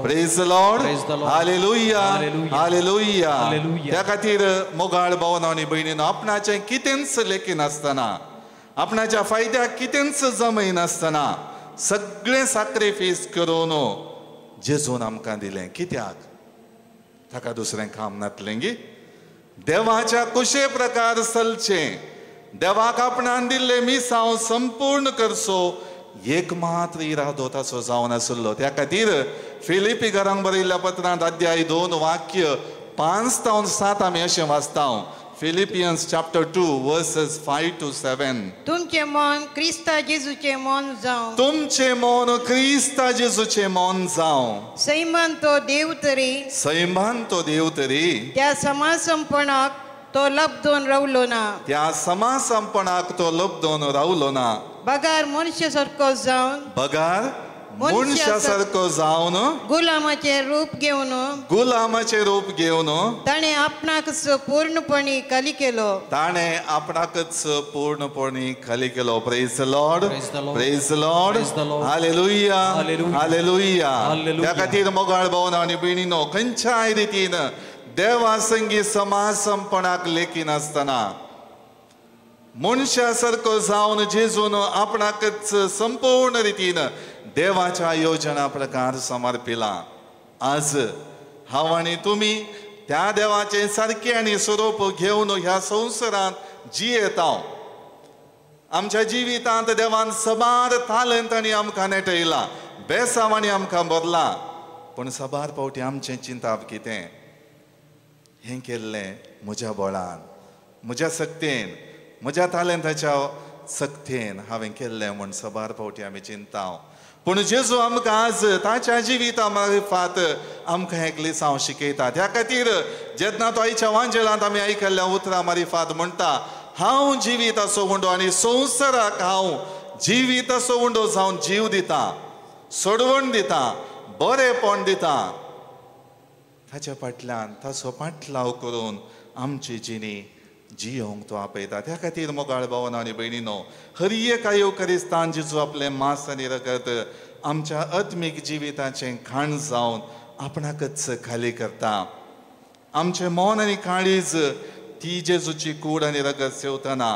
praise the Lord, hallelujah, hallelujah. त्या खातीर मोगाळ भावना आनी भयणीनो, आपणाचें कितेंच लेखिनासतना, आपणाच्या फायद्याक कितेंच जमयनासतना सगळें साक्रिफीस करून जेजून आमकां दिलें. कित्याक? ताका दुसरें काम नातलें गी? देवाच्या कुशे प्रकार चलचें, देवाक आपणान दिल्लें मिसांव संपूर्ण करचो एक मात्र इरादो ताचो जावन आशिल्लो. त्या खातीर फिलिपी घरांक बरयल्ल्या पत्रांत अध्याय 2 वाक्य 5 ते 7 आमी अशें वाचता. Philippians chapter 2 verses 5 to 7. तुमचें मन क्रिस्ता जेजूचें मन जावं, तुमचें मन क्रिस्ता जेजूचें मन जावं. सैमान तो देव तरी, सैमान तो देव तरी, त्या समासंपणाक तो लब्दोन रावलो ना, त्या समासंपणाक तो लब्दोन रावलो ना, बगार मनशा सारको जावन, बगार मनशा सारको जावन, गुलामाचें रूप घेवन, गुलामाचें रूप घेवन ताणें आपणाकच पूर्णपणी खाली केलो, ताणें आपणाकच पूर्णपणी खाली केलो. Praise Lord, praise Lord, hallelujah, hallelujah. त्या खातीर मोगाळ भावना आनी भयणीनो, खंयच्याय रितीन देवा संगी समासंपणाक लेखिनासतना मनशा सारको जावन जेजून आपणाकच संपूर्ण रितीन देवाच्या योजना प्रकार समर्पिला. आज हांव आनी तुमी त्या देवाचें सारकें आनी स्वरूप घेवन ह्या संवसारांत जियेता. आमच्या जिवितांत देवान सबार तालंतांनी आमकां नेटयला, बेसांवांनी आमकां भरला, पूण सबार फावटी आमचें चिंताप कितें? हें केल्लें म्हज्या बळान, म्हज्या सक्तेन, म्हज्या तालंताच्या सक्तेन हांवें केल्लें म्हूण सबार फावटी आमी चिंता. पूण जेजू आमकां आज ताच्या जिविता मारिफात आमकां एक लिसांव शिकयता. त्या खातीर जेन्ना तो आयच्या वांजेलांत आमी आयकल्ल्या उतरां मारिफात म्हणटा, हांव जिविताचो उंडो आनी संवसाराक हांव जिविताचो उंडो जावन जीव दिता, सोडवण दिता, बरेपण दिता. ताच्या फाटल्यान ताचो पाटलाव करून आमची जिणी जियोंक तो आपयता. त्या खातीर मोगाळ भावना आनी भयणीनो, हर एका येवकारिस्तान जेजू आपलें मांस आनी रगत आमच्या आत्मीक जिविताचें खाण जावन आपणाकच खाली करता. आमचें मन आनी काळीज ती जेजूची कूड आनी रगत सेवतना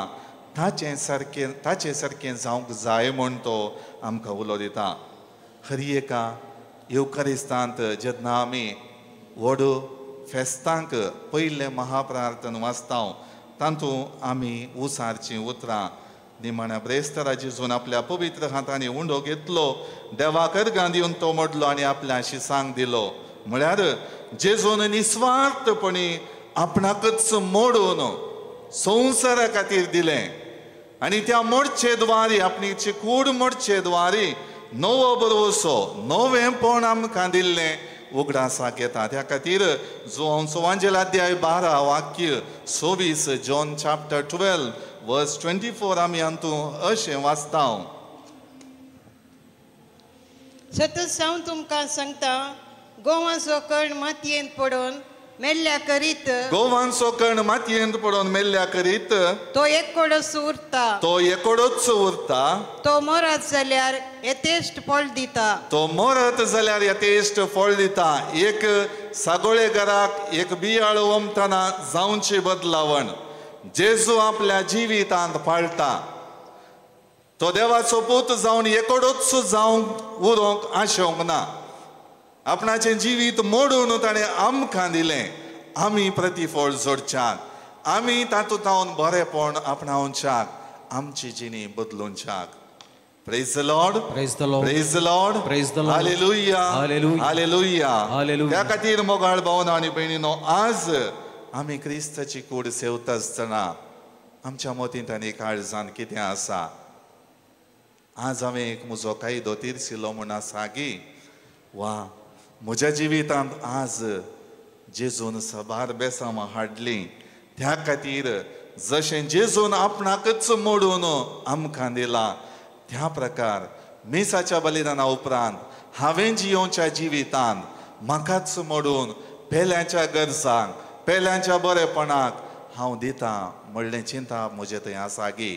ताचें सारकें जावंक जाय म्हूण तो आमकां उलो दिता. हर एका येवकारिस्तांत जेन्ना आमी व्हड फेस्तांक पयलें महाप्रार्थन वाचता, तातूंत आमी उसारचीं उतरां निमाण्या ब्रेस्तारा जेजून आपल्या पवित्र हातांनी उंडो घेतलो, देवाक अर्गां दिवन तो मोडलो आनी आपल्या शिसांक दिलो. म्हळ्यार जेजून निस्वार्थपणी आपणाकच मोडून संवसारा खातीर दिलें आनी त्या मोडचे द्वारी, आपणेची कूड मोडचे द्वारी नवो बरवसो, नवेंपण आमकां दिल्लें उगडासाक येता. त्या खातीर जुवांव वांजेल अध्याय 12 वाक्य 26, जॉन चॅप्टर 12 वर्स 24 आमी हातूंत अशें वाचता. सतत हांव तुमकां सांगता, गोवांचो कण मातयेंत पडून मेल्ल्या करीत, गोवांचो कण मातयेंत पडून मेल्ल्या करीत तो एकोडोच उरता, तो एकोडोच उरता. तो मरत जाल्यार यथेश्ट फळ दिता, तो मरत जाल्यार यथेश्ट फळ दिता. एक सागोळे घराक एक बियाळो ओमतना जावची बदलावण जेजू आपल्या जिवितांत पाळटा. तो देवाचो पूत जावन एकोडोच जावंक उरोंक आशेवंक ना. आपणाचें जिवीत मोडून ताणें आमकां दिलें. आमी प्रतिफळ जोडच्याक, आमी तातूंत बरेंपण आपणावच्याक, आमची जिणी बदलूनच्याक. Praise the Lord, praise the Lord, praise the Lord, praise the Lord. Hallelujah, hallelujah, hallelujah, hallelujah. त्या खातीर मोगाळ भावना आनी भयणीनो, आज आमी क्रिस्ताची कूड सेवता आसतना आमच्या मतींत आनी काळजान कितें आसा? आज हांवें एक म्हजो कायदो तिरशिलो म्हूण आसा की वा म्हज्या जिवितांत आज जेजून साबार बेसांवां हाडलीं. त्या खातीर जशें जेजून आपणाकच मोडून आमकां दिला त्या प्रकार मिसाच्या बलिदाना उपरांत हांवें जियोवच्या जिवितांत म्हाकाच मोडून पेल्यांच्या गरजांक, पेल्यांच्या बरेपणाक हांव दितां म्हणलें चिंता म्हजें थंय आसा गी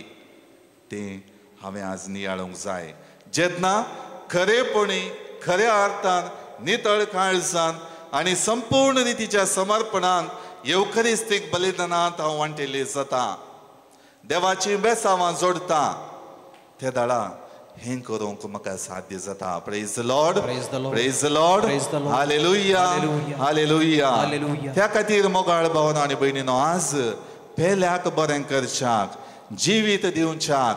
तें हांवें आज नियाळूंक जाय. जेन्ना खरेपणी, खऱ्या अर्थान, नितळ काळजान आनी संपूर्ण रितीच्या समर्पणान येवखरिस्तीक बलिदानांत हांव वांटेल्ली जाता, देवाची बेसांवां जोडटा, ते दाडा हें करूंक म्हाका साध्य जाता. Praise the Lord, praise the Lord, hallelujah, hallelujah. त्या खातीर मोगाळ भावना आनी भयणीनो, आज पेल्याक बरें करच्याक, जिवीत दिवच्याक,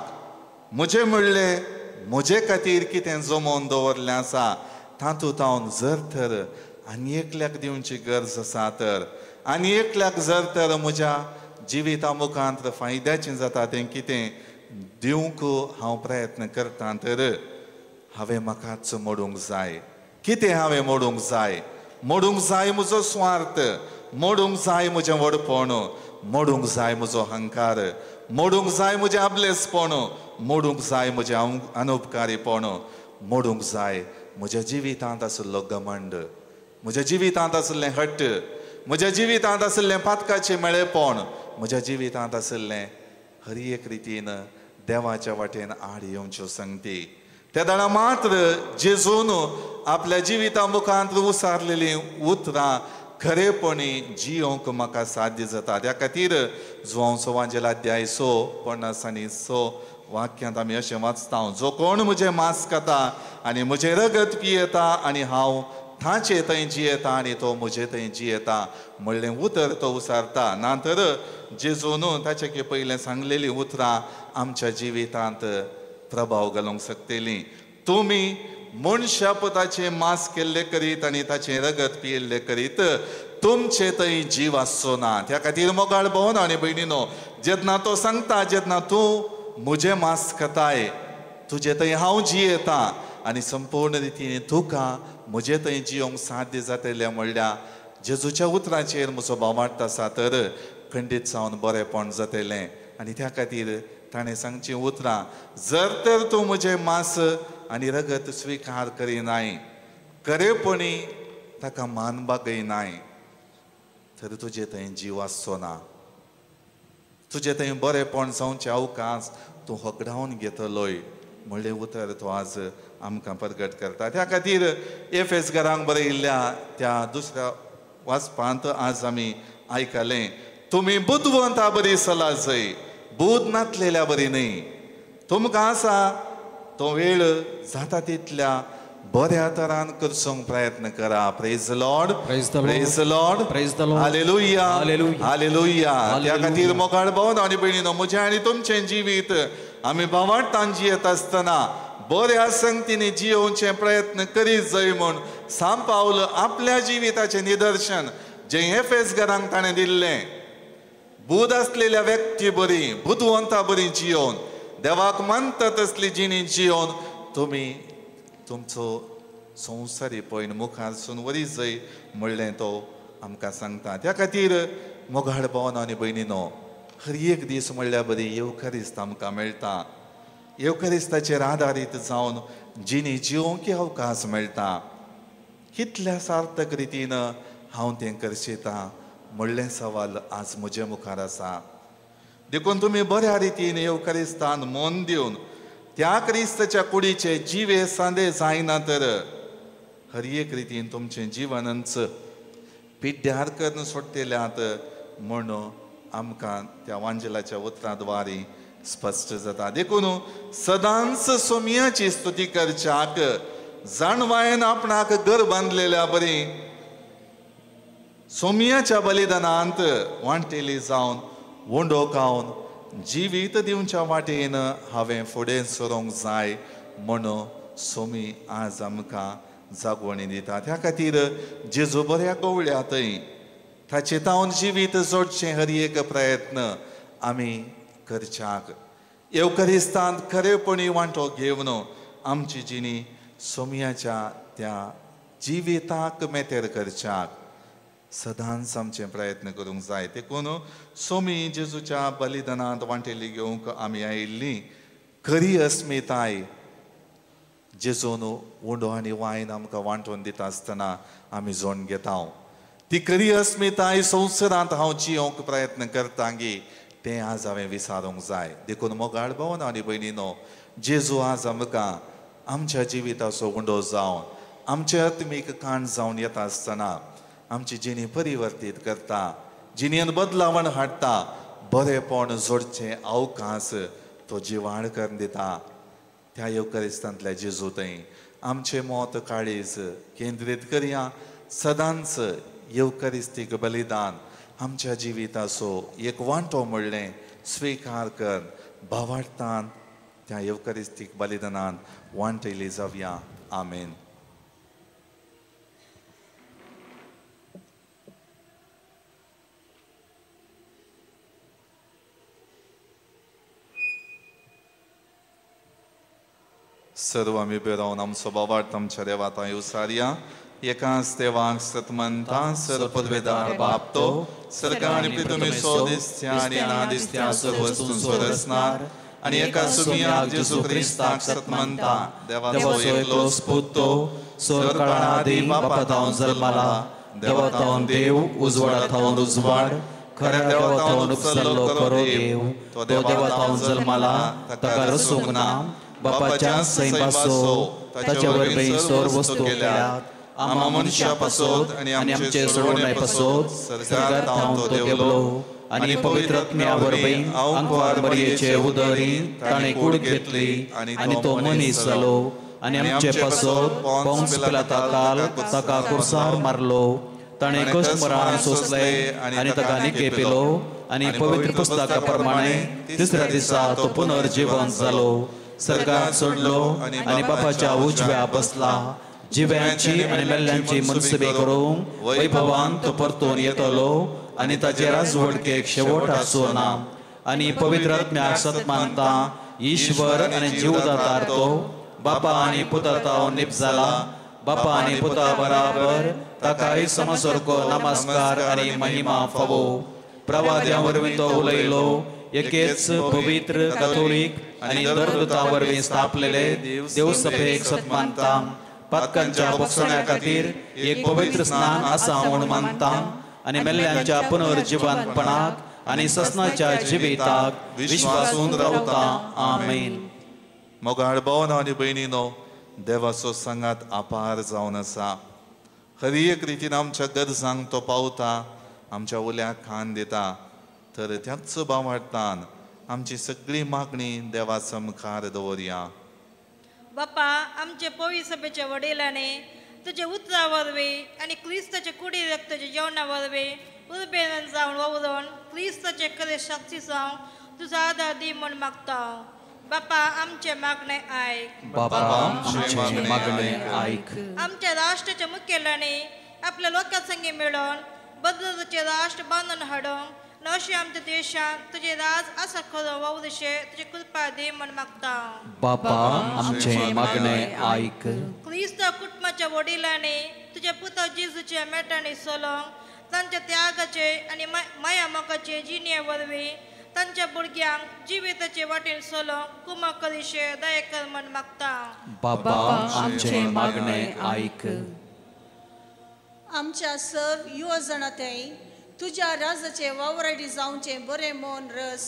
म्हजें म्हणलें म्हजे खातीर कितें जमोवन दवरलें आसा तातूंत हांव जर तर आनी एकल्याक दिवची गरज आसा तर, आनी एकल्याक जर तर म्हज्या जिविता मुखांत फायद्याचें जाता तें कितें दिवंक हांव प्रयत्न करता तर हांवें म्हाकाच मोडूंक जाय. कितें हांवें मोडूंक जाय? मोडूंक जाय म्हजो स्वार्थ, मोडूंक जाय म्हजें व्हडपण, मोडूंक जाय म्हजो अहंकार, मोडूंक जाय म्हजें आबलेसपण, मोडूंक जाय म्हजें अनुपकारीपण, मोडूंक जाय म्हज्या जिवितांत आशिल्लो घमंड, म्हज्या जिवितांत आशिल्लें हट्ट, म्हज्या जिवितांत आशिल्लें पातकाचें मेळेपण, म्हज्या जिवितांत आशिल्लें हर एक रितीन देवाच्या वाटेन आड येवच्यो संगती. त्या दाडा मात्र जेजून आपल्या जिविता मुखांत उसारलेलीं उतरां खरेपणी जियोंक म्हाका साध्य जाता. त्या खातीर जुवांव सोवांजेल अध्याय 6 50 आनी 6 वाक्यांत आमी अशें वाचता, जो कोण म्हजें मांस खाता आनी म्हजें रगत पियेता आनी हांव ताचे थंय जियेता आनी तो म्हजे थंय जियेता म्हणलें उतर तो उसारता. ना तर जेजून ताचे की पयलें सांगलेलीं उतरां आमच्या जिवितांत प्रभाव घालूंक शकतलीं. तुमी मनशा पुताचें मांस केल्लें करीत आनी ताचें रगत पियेल्लें करीत तुमचे थंय जीव आसचो ना. त्या खातीर मोगाळ भावना आनी भयणीनो, जेन्ना तो सांगता, जेन्ना तूं म्हजें मांस खाताय तुजे थंय हांव जियेता आनी संपूर्ण रितीन तुका म्हजे थंय जियोंक साध्य जातलें म्हणल्यार जेजूच्या उतराचेर म्हजो भावार्थ आसा तर खंडीत जावन बरेंपण जातलें. आनी त्या खातीर ताणें सांगचीं उतरां, जर तर तूं म्हजें मांस आनी रगत स्विकार करिनाय, खरेपणी ताका मान बागयनाय तर तुजे थंय जीव आसचो ना. तुजे थंय बरेंपण जावचें अवकाश तूं होगडावन घेतलोय म्हणलें उतर तो आज आमकां प्रगट करता. त्या खातीर एफएस घरांक बरयिल्ल्या त्या दुसऱ्या वाचपांत आज आमी आयकलें, तुमी बुदवंता बरी सला जय, बुद नातलेल्या बरी न्हय. तुमकां आसा तो वेळ जाता तितल्या बऱ्या तरान करचोंक प्रयत्न करा. Praise the Lord, praise the Lord, praise the Lord, praise the Lord. Hallelujah, hallelujah, hallelujah. Hallelujah. त्या खातीर मोगाळ भाव आनी भयणीनो, म्हजें आनी तुमचें जिवीत आमी भावार्थान जियेत आसतना बऱ्या संगतींनी जियोवचे प्रयत्न करीत जाय म्हूण सांत पावल आपल्या जिविताचें निदर्शन जें एफेसगरांक ताणें दिल्लें, बूद आसलेल्या व्यक्ती बरी बुदवंता बरी जियोवन देवाक मानता तसली जिणी जियोवन तुमी तुमचो संवसारी पयण मुखारसून वरी जाय म्हणलें तो आमकां सांगता. त्या खातीर मोगाळ भावानो आनी भयणीनो, हर एक दीस म्हणल्यार बरी येवकारिस्त आमकां मेळटा. येवकारिस्ताचेर आदारीत जावन जिणी जिवंक अवकाश मेळटा. कितल्या सार्थक रितीन हांव तें करशेता म्हणलें सवाल आज म्हजे मुखार आसा. देखून तुमी बऱ्या रितीन येवकारिस्तान मन दिवन त्या क्रिस्ताच्या कुडीचे जिवे सांदे जायना तर हर एक रितीन तुमचें जिवनच पिड्ड्यार करून सोडटेल्यात म्हूण आमकां त्या वांजेलाच्या उतरां स्पश्ट जाता. देखून सदांच सोमयाची स्तुती करच्याक जाणवायन आपणाक घर बांदलेल्या बरी सोमयाच्या बलिदानांत वांटेली जावन उंडो खावन जिवीत दिवच्या वाटेन हांवें फुडें सरूंक जाय म्हूण सोमी आज आमकां जागवणी दिता. त्या खातीर जेजू बऱ्या गवळ्या थंय ताचे तावन जिवीत जोडचें हर एक प्रयत्न आमी करच्याक येवकारिस्तांत खरेपणी वांटो घेवन आमची जिणी सोमयाच्या त्या जिविताक मेतेर करच्याक सदांच आमचे प्रयत्न करूंक जाय. देखून सोमी जेजूच्या बलिदानांत वांटेली घेवंक आमी आयिल्ली खरी अस्मिताय जेजून उंडो आनी वायन आमकां वांटून दिता आसतना आमी जोड घेता. ती खरी अस्मिताय संवसारांत हांव जियोवंक प्रयत्न करता गी तें आज हांवें विसारूंक जाय. देखून मोगाळ भावानो आनी भयणीनो, जेजू आज आमकां आमच्या जिविताचो उंडो जावन आमचे आत्मीक काण जावन येता आसतना आमची जिणी परिवर्तीत करता, जिणेंत बदलावण हाडटा, बरेपण जोडचें अवकाश तो जिवाळ करून दिता. त्या येवकारिस्तांतल्या जेजू थंय आमचें मत काळीज केंद्रीत करया. सदांच येवकारिस्तीक बलिदान आमच्या जिविताचो एक वांटो म्हणलें स्विकार कर भावार्थान त्या येवकारिस्तीक बलिदानान वांटेली जावया. आमेन. सर्व आमी उबे रावन आमचो भावार्थ आमच्या देवा थंय उसारया. एकाच देवाक सतमनता सर पदवेदार बाप तो सरकार आनी पृथ्वीचो दिसत्या आनी ना दिसत्या सर्व वस्तूंचो रचणार आनी एका सुमियाक जेजू क्रिस्ताक सतमनता देवाचो एकलोच पूत तो सरकाळा बापा थावन जल्माला, देवा थावन देव, उजवाडा थावन उजवाड, खऱ्या देवा थावन उपसल्लो खरो देव, तो देवा थावन जल्माला, ताका रसूंक ना, बापाच्या सैमासो ताच्या वरवीं सर्व वस्तू केल्यात, आमा मनशा पासत आनी आमचे सोडवणे पासत सरकार थावन तो देवलो आनी पवित्र आत्म्या वरवीं आंकवार मरियेचे उदरी ताणें कूड घेतली आनी तो मनीस जालो आनी आमचे पासत पोंस पिलाता ताका कुर्सार मारलो, ताणें कश्ट मरण सोंसलें आनी ताका निके पिलो आनी पवित्र पुस्तका प्रमाणे तिसऱ्या दिसा तो पुनर्जिवंत जालो, सर्गात सोडलो आनी बापाच्या उजव्या बसला, जिव्यांची आनी मेल्ल्यांची मनसुबी करूंक वैभवान तो परतून येतलो आनी ताचे राजवडकेक शेवट आसचो ना. आनी पवित्र आत्म्याक सतमानता ईश्वर आनी जीवदातार तो बापा आनी पुता तावन निपजाला, बापा आनी पुता बराबर ताकाय समसारको नमस्कार आनी महिमा फावो. प्रवाद्यां वरवीं तो उलयलो, एकेच पवित्र कथोलीक आनी दरदूता वरवीं स्थापलेले देवसभेक सतमानता, पातकांच्या बक्षण्या खातीर एक पवित्र स्नान आसा म्हूण मानता आनी मेल्ल्यांच्या पुनर्जिवंतपणाक आनी ससनाच्या जिविताक विश्वासून रावता. आमेन. मोगाळ भावानो आनी भयणीनो, देवाचो सांगात अपार जावन आसा. हर एक रितीन आमच्या गरजांक तो पावता, आमच्या उल्याक खान दिता. तर त्याच भावार्थान आमची सगळी मागणी देवा मुखार दवरया. बापा, आमचे पवी सभेच्या वडिलांनी तुजे उतरा वरवीं आनी क्रिस्ताचे कुडी रक्ताच्या जेवणा वरवीं उर्बेन जावन वावरून क्रिस्ताचे खरे साक्षी जावन तुजो आदार दी म्हूण मागता. बापा आमचे मागणे आयक. बापा आमचे मागणे आयक. आमच्या राष्ट्राच्या मुखेलांनी आपल्या लोकांसंगी मेळून बदलचे राष्ट्र बांदून हाडूंक अशें आमच्या देशांत तुजें राज आसा खरो वावुरशें तुजी कृपा दी म्हण मागता. बापा आमचे मागणे आयक. क्रिस्त कुटुंबाच्या वडिलांनी तुज्या पुता जेजूच्या मेटांनी चलोवंक तांच्या त्यागाचे आनी माया मोगाचे जिणे वरवीं तांच्या भुरग्यांक जिविताचे वाटेन चलोवंक कुमक करिशे दया कर म्हण मागता. बापा आमचे मागणे आयक. आमच्या सर्व युवा जाणांतय तुज्या राजाचे वावराडी जावचें बरें मन रस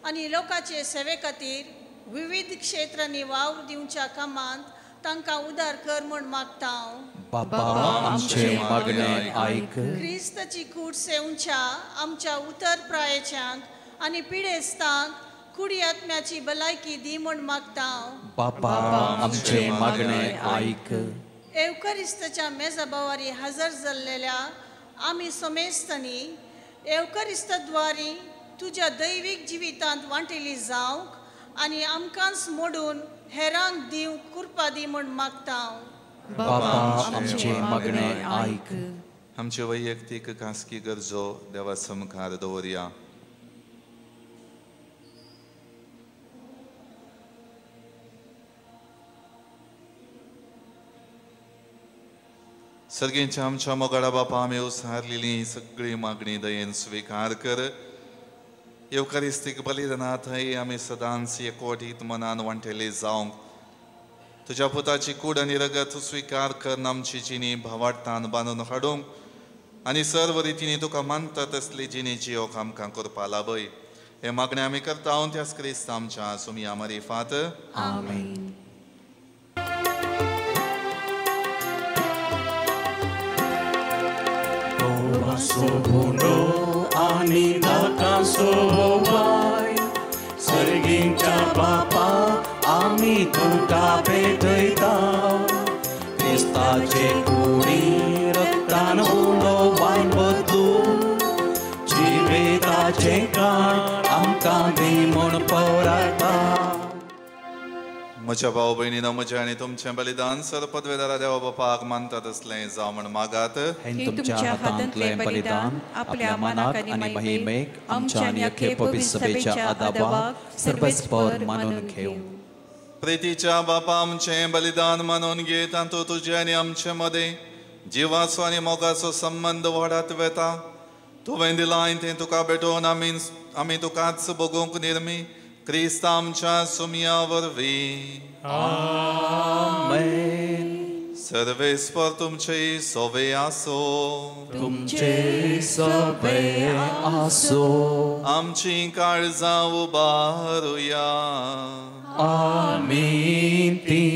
आनी लोकांचे सेवे खातीर विविध क्षेत्रांनी वावर दिवच्या कामांत तांकां उदार कर म्हूण मागता हांव. बापा आमचे मागणे आयक. क्रिस्ताची कूड सेवच्या आमच्या उतर प्रायेच्यांक आनी पिडेस्तांक कुडी आत्म्याची भलायकी दी म्हूण मागता हांव. बापा आमचे मागणे आयक. एवकरिस्ताच्या मेजाबावारी हजर जाल्लेल्या आमी समेस्तांनी एवकरिस्ताद्वारी तुज्या दैवीक जिवितांत वांटेली जावंक आनी आमकांच मोडून हेरांक दिवंक कृपा दी म्हूण मागता हांव. बापा आमचे मागणे आयक. आमच्यो वैयक्तीक खासगी गरजो देवा मुखार दवरया. सर्गींच्या आमच्या मोगाळा बापा, आमी उसारलेली सगळी मागणी दयेन स्विकार कर. येवकारिस्तीक बलिदाना थंय आमी सदांच एकवटीत मनान वांटेले जावंक तुज्या पुताची कूड आनी रगत स्विकार कर. आमची जिणी भावार्थान बांदून हाडूंक आनी सर्व रितींनी तुका मानता तसली जिणेची योग आमकां करपा लाभय. हे मागणे आमी करता त्याच क्रिस्त आमच्या सुमिया मारिफात. आमेन. सोबुनो आनी ताका सोबाय सर्गींच्या बापा आमी तुका भेटयता. क्रिस्ताचे कुडी रक्तान उलो वायन बदलून जिविताचे काण आमकां दी म्हूण पवराता. म्हज्या भाव भयणीनो, म्हजें आनी तुमचें बलिदान सर पदवेदारा देवा बापाक मानता तसलें जावं म्हण मागात. हें तुमच्या हातांतलें बलिदान आपल्या मनाक आनी महिमेक आमच्या आनी अख्खे पवित्र सभेच्या आदाबाक सर्वस्पर मानून घेवं. प्रितीच्या बापा, आमचें बलिदान मानून घे. तातूंत तुजें आनी आमचे मदें जिवाचो आनी मोगाचो संबंद वाडत वेता. तुवें दिलां तें तुका भेटोवन आमी तुकाच भोगूंक निर्मी क्रिस्त आमच्या सुमिया वरवीं. आमेन. सर्वेस्पर तुमचे सोवे आसो. तुमचे सोवे आसो. आमची काळजां उबारुया. आमी ती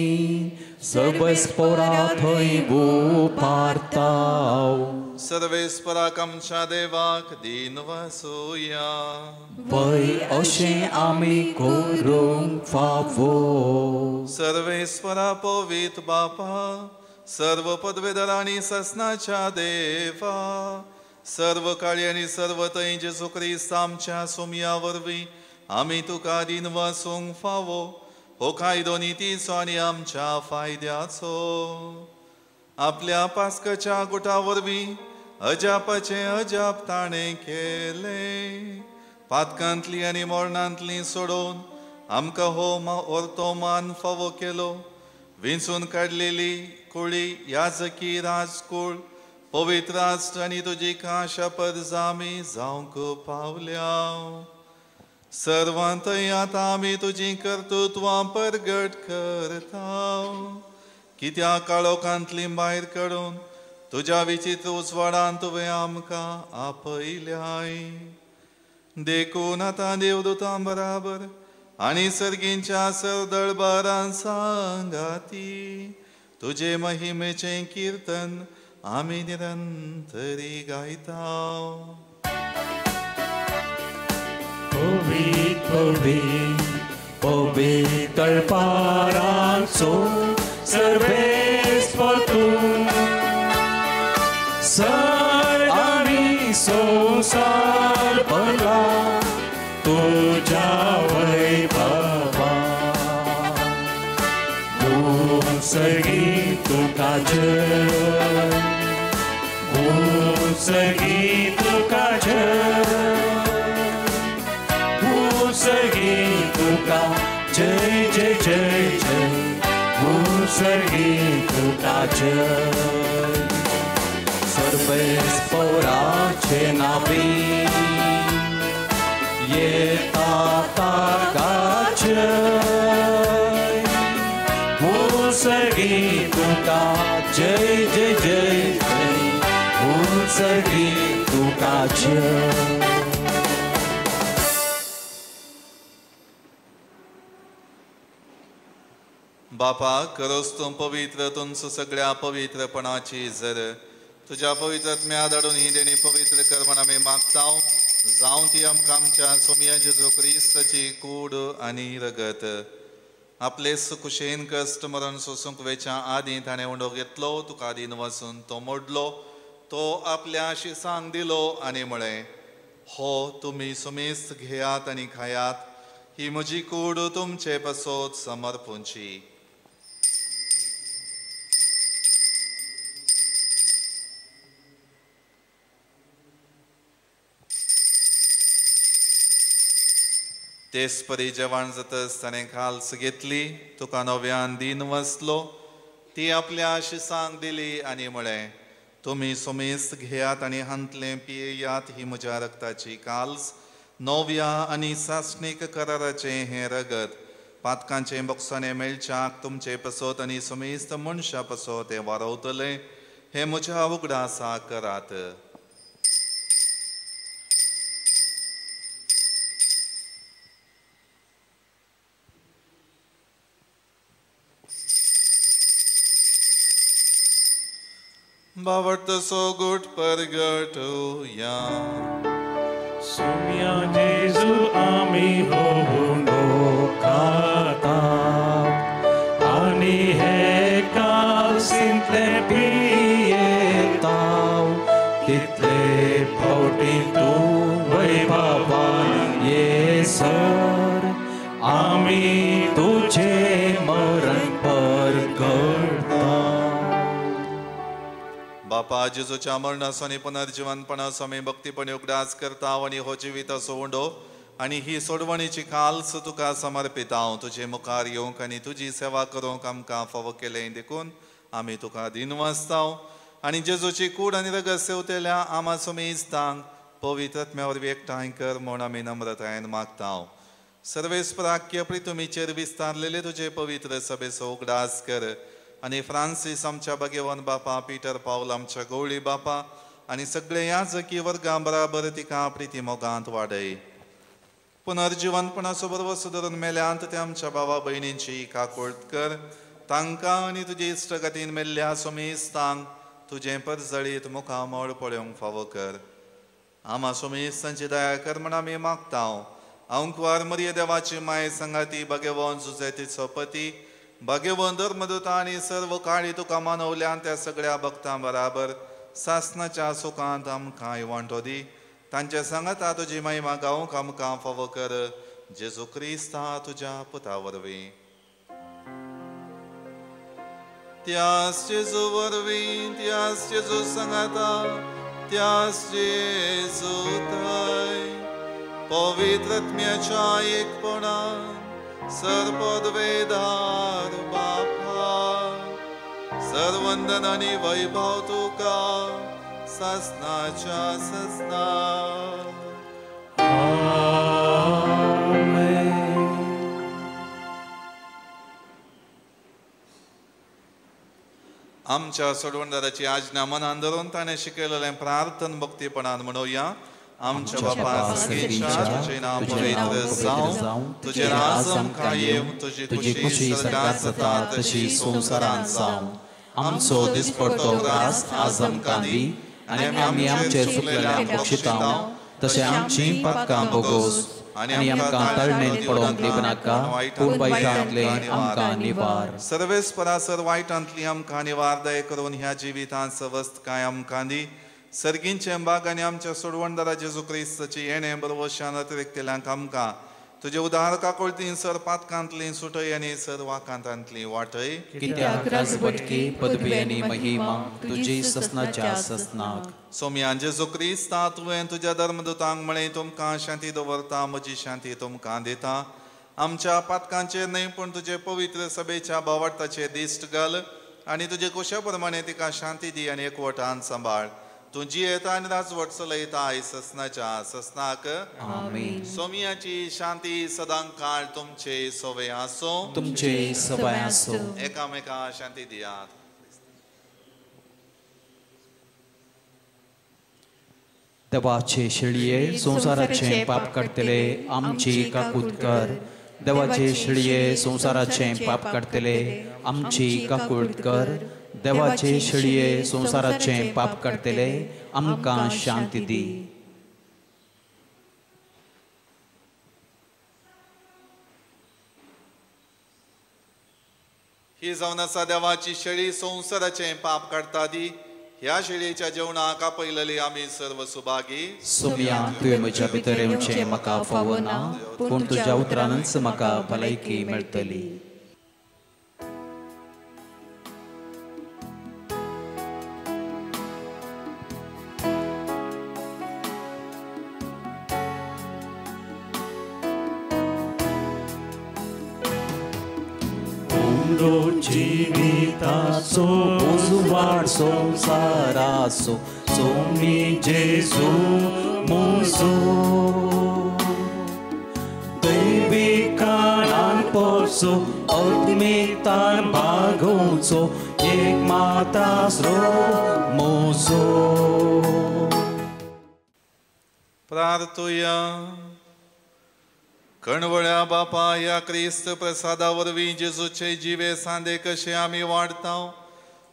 सर्वेस्परा थंय उबारताव. सर्वेस्पराक आमच्या देवाक दीन वासुया. वय अशें आमी करूंक फावो. सर्वेस्परा पवित्र बापा, सर्व पदवेदार आनी ससनाच्या देवा, सर्व काळी आनी सर्व थंय जेजू क्रिस्त आमच्या सुमया वरवीं आमी तुका दीन वासूंक फावो. हो कायदो नितीचो आनी आमच्या फायद्याचो. आपल्या पास्काच्या गुटा वरवीं अजापाचें अजाप ताणें केलें. पातकांतली आनी मरणांतली सोडोवन आमकां हो orto मान फावो केलो. विंचून काडलेली कुळी याजकी राजकूळ पवित्र राष्ट्र आनी तुजी खाशा परजामी जावंक पावल्या. सर्वांतय आतां आमी तुजी कर्तृत्वां परगट करता. कित्याक काळोखांतली भायर काडून तुज्या विचित्र उजवाडान तुवें आमकां आपयल्याय. देखून आतां देवदूतां बराबर आनी सर्गींच्या सरदळबारान सांगाती तुजे महिमेचें कीर्तन आमी निरंतरी गायता. पवित्र पवित्र पवित्र पारांचो सर्वेस्पर तूं सर आनी संवसार भरला तुज्या वैभवान. उत्सर्गी तुका जय, उत्सर्गी तुका जय, उत्सर्गी तुका जय जय जय जय, उत्सर्गी तुका जय। सर्वेस पौराचे नावी येता ताका जय, उत्सर्गी तुका जय जय जय जय, उत्सर्गी तुका जय। बापा करोस तूं पवित्र तुमचो सगळ्या पवित्रपणाची जर तुज्या पवित्र आत्म्या धाडून ही देणी पवित्र कर म्हण आमी मागता, जावं ती आमकां आमच्या सोमया जेजू क्रिस्ताची कूड आनी रगत। आपले कुशेन कश्ट मरण सोसूंक वेच्या आदीं ताणें उंडो घेतलो, तुका आदीन वचून तो मोडलो, तो आपल्या शिसांक दिलो आनी म्हळें, हो तुमी सुमेस्त घेयात आनी खायात, ही म्हजी कूड तुमचे पासत समर्पूंची। तेच परी जेवण जातच ताणें खाल्स घेतली, तुका नव्यान दीन वसलो, ती आपल्या शिसांक दिली आनी म्हळें, तुमी सुमेस्त घेयात आनी हांतलें पियेयात, ही म्हज्या रक्ताची काल्स, नव्या आनी सासणीक कराराचें हें रगत, पातकांचें बोगसाणें मेळच्याक तुमचे पसत आनी सुमेस्त मनशां पसत हें वारवतलें, हें म्हज्या उगडासा करात। बावटसो गुट परगटुया। सोम्या जेजू आमी होवुंडो खातात आनी हे कालसींतले पियेताव, तितले फावटी तूं वैभवान येसर आमी तुजें मरण परगटता। बापा जेजूच्या मरणाचो आनी पुनर्जिवनपणाचो आमी भक्तीपणी उगडास करता आनी हो जिविताचो उंडो आनी ही सोडवणीची काल्स तुका समर्पिता। तुजे मुखार येवंक आनी तुजी सेवा करूंक आमकां फावो केलें देखून आमी तुका दिनवासता आनी जेजूची कूड आनी रगत सेवतेल्या आमा सुमेस्तांक पवित्र आत्म्या वरवीं एकठांय कर म्हूण आमी नम्रतायेन मागता। सर्वेस्पराक्य प्रितुमीचेर विस्तारलेले तुजे पवित्र सभेचो उगडास कर आनी फ्रांसीस आमच्या भाग्यवान बापा, पीटर पावल आमच्या गवळी बापा आनी सगळे याजकी वर्गां बराबर तिका प्रिती मोगांत वाडय। पुनर्जिवनपणाचो बरवसो धरून मेल्यांत ते आमच्या भावा भयणींची काकुळट कर, तांकां आनी तुजे इश्टगतीन मेल्ल्या सुमेस्तांक तुजें परजळीत मुखामळ पळोवंक फावो कर। आमा सुमेस्तांची दया कर म्हण आमी मागता। अंकवार मरिय देवाची माय संगाती भाग्यवान जुजेतीचो पती भाग्यवान धर्मदूत आनी सर्व काळी तुका मानवल्यान त्या सगळ्या भक्तां बराबर सासनाच्या सुखांत आमकां वांटो दी। तांच्या सांगाता तुजी महिमा गावंक आमकां फावो कर, जेजू क्रिस्ता तुज्या पुता वरवीं। त्यास जेजू वरवीं, त्यास जेजू सांगाता, त्यास जेजू थंय पवित्र आत्म्याच्या एकपणान सर्वपदवेदार बापा सर्वंदन आनी वैभव तुका सासनाच्या सासना। आमच्या सोडवणदाराची आज्ञा मनान धरून ताणें शिकयलेलें प्रार्थन भक्तीपणान म्हणोवया। आमच्या बापा सर्गेच्या, तुजें नांव पवित्र जावं, तुजें राज आमकां येवं, तुजी खुशी स्वर्गांत जाता तशी संवसारांत जावं। आमचो दिसपडतो ग्रास आज आमकां दी आनी आमी आमचे चुकलेल्यांक बक्षितांव तशें आमचीं पातकां बोगोस आनी आमकां तळणेंत पडोवंक दिवनाका, पूण वायटांतलें आमकां निवार। सर्वेस्परा सर वायटांतली आमकां निवार दया करून ह्या जिवितांत सवस्तकाय आमकां दी। सर्गींचे बाग आनी आमच्या सोडवणदारा जेजू क्रिस्ताची येणें बरवशान अतिरिक्तेल्यांक आमकां तुजे उदार काकुळतीन सर पातकांतली सुटय आनी सर वाकांतांतली वाटय. कित्याक राजवटकी पदवी आनी महिमा तुजी ससनाच्या ससनाक. सोमयान जेजू क्रिस्ता तुवें तुज्या धर्मदूतांक म्हळें, तुमकां शांती दवरता, म्हजी शांती तुमकां दिता. आमच्या पातकांचेर न्हय पूण तुजे पवित्र सभेच्या भावार्थाचेर दिश्ट घाल आनी तुजे कुशा प्रमाणे तिका शांती दी आनी एकवटान सांबाळ. तूं जियेता आनी राजवट चलयता आयज ससनाच्या ससनाक. आमेन. सोमियाची शांती सदां काळ तुमचे सवय आसूं. तुमचे सवय आसूं. एकामेका शांती दियात. देवाचे शेळये संवसाराचें पाप काडटले आमची काकूत कर. देवाचे शेळये संवसाराचें पाप काडटले आमची काकूत कर. देवाचे शेळये संवसाराचें पाप काडटले आमकां शांती दी. ही जावन आसा देवाची शेळी, संवसाराचें पाप काडटा दी. ह्या शेळयेच्या जेवणाक आपयलेली आमी सर्व सुभागी. सोम्या तुवें म्हज्या भितर येवचें म्हाका फावना, पूण तुज्या उतरानच म्हाका भलायकी मेळटली. जिविताचो उजवाड संवसाराचो सोमी जेजू म्हजो, दैवी काळान पोरचो आत्मिकतान भागोवचो एक मातासरो म्हजो. प्रार्थुया. कणवळ्या बापा, ह्या क्रिस्त प्रसादा वरवीं जेजूचे जिवे सांदे कशे आमी वाडता,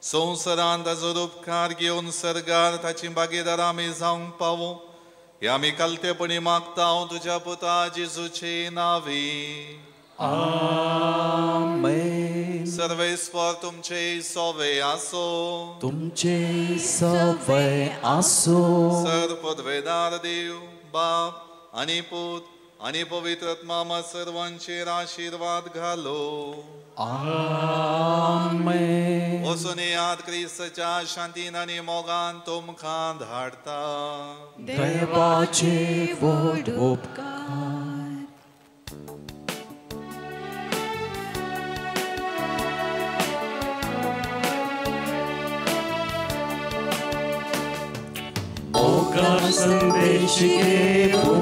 संवसारान ताजो उपकार घेवन सर्गार ताची भागीदार आमी जावंक पावो, हे आमी कालतेपणी मागता तुज्या पुता जेजूचे नांवी. आमेन. सर्वेस्पर तुमचे सवे आसो. तुमचे सवे आसो. सर पदवेदार देव बाप आनी पूत आनी पवित्र आत्मा सर्वांचेर आशीर्वाद घालो. आमेन. वचून येयात, क्रिस्ताच्या शांतीन आनी मोगान तुमकां धाडता. देवाचे व्हड उपकार. मोगा संदेश घेवन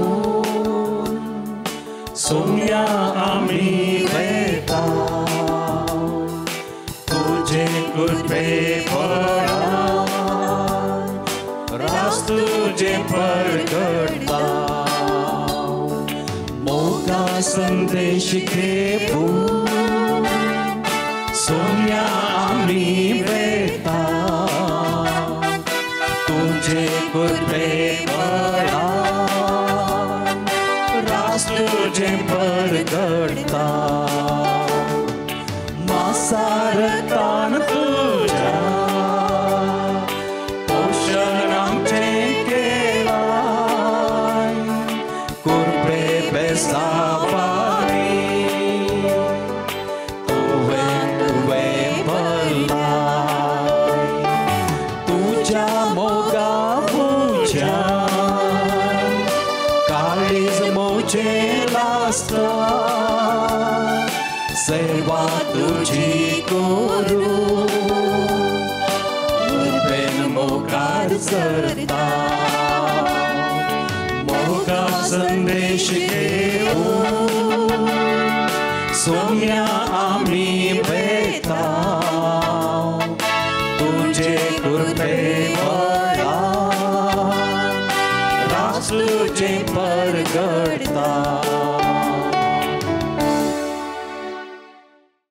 सोम्या आमी वेता, तुजे कृपे बळान रास तुजे परगडता. मोगा संदेश घेवन सोम्या आमी वेता, तुजे कृपे बळान रास तुजे परगडता. मासारतान तुज्या पोशण आमचें केलां, कृपे बेसावानी तुवें तुवें भरलाय. तुज्या मोगा उज्यान काळीज म्हजें लासता, सेवा तुजी करूं उर्बेन मुखार सरता. मोगा संदेश घेवन सोम्या आमी वेता, तुजे कृपे बळान रास तुजें परगडता.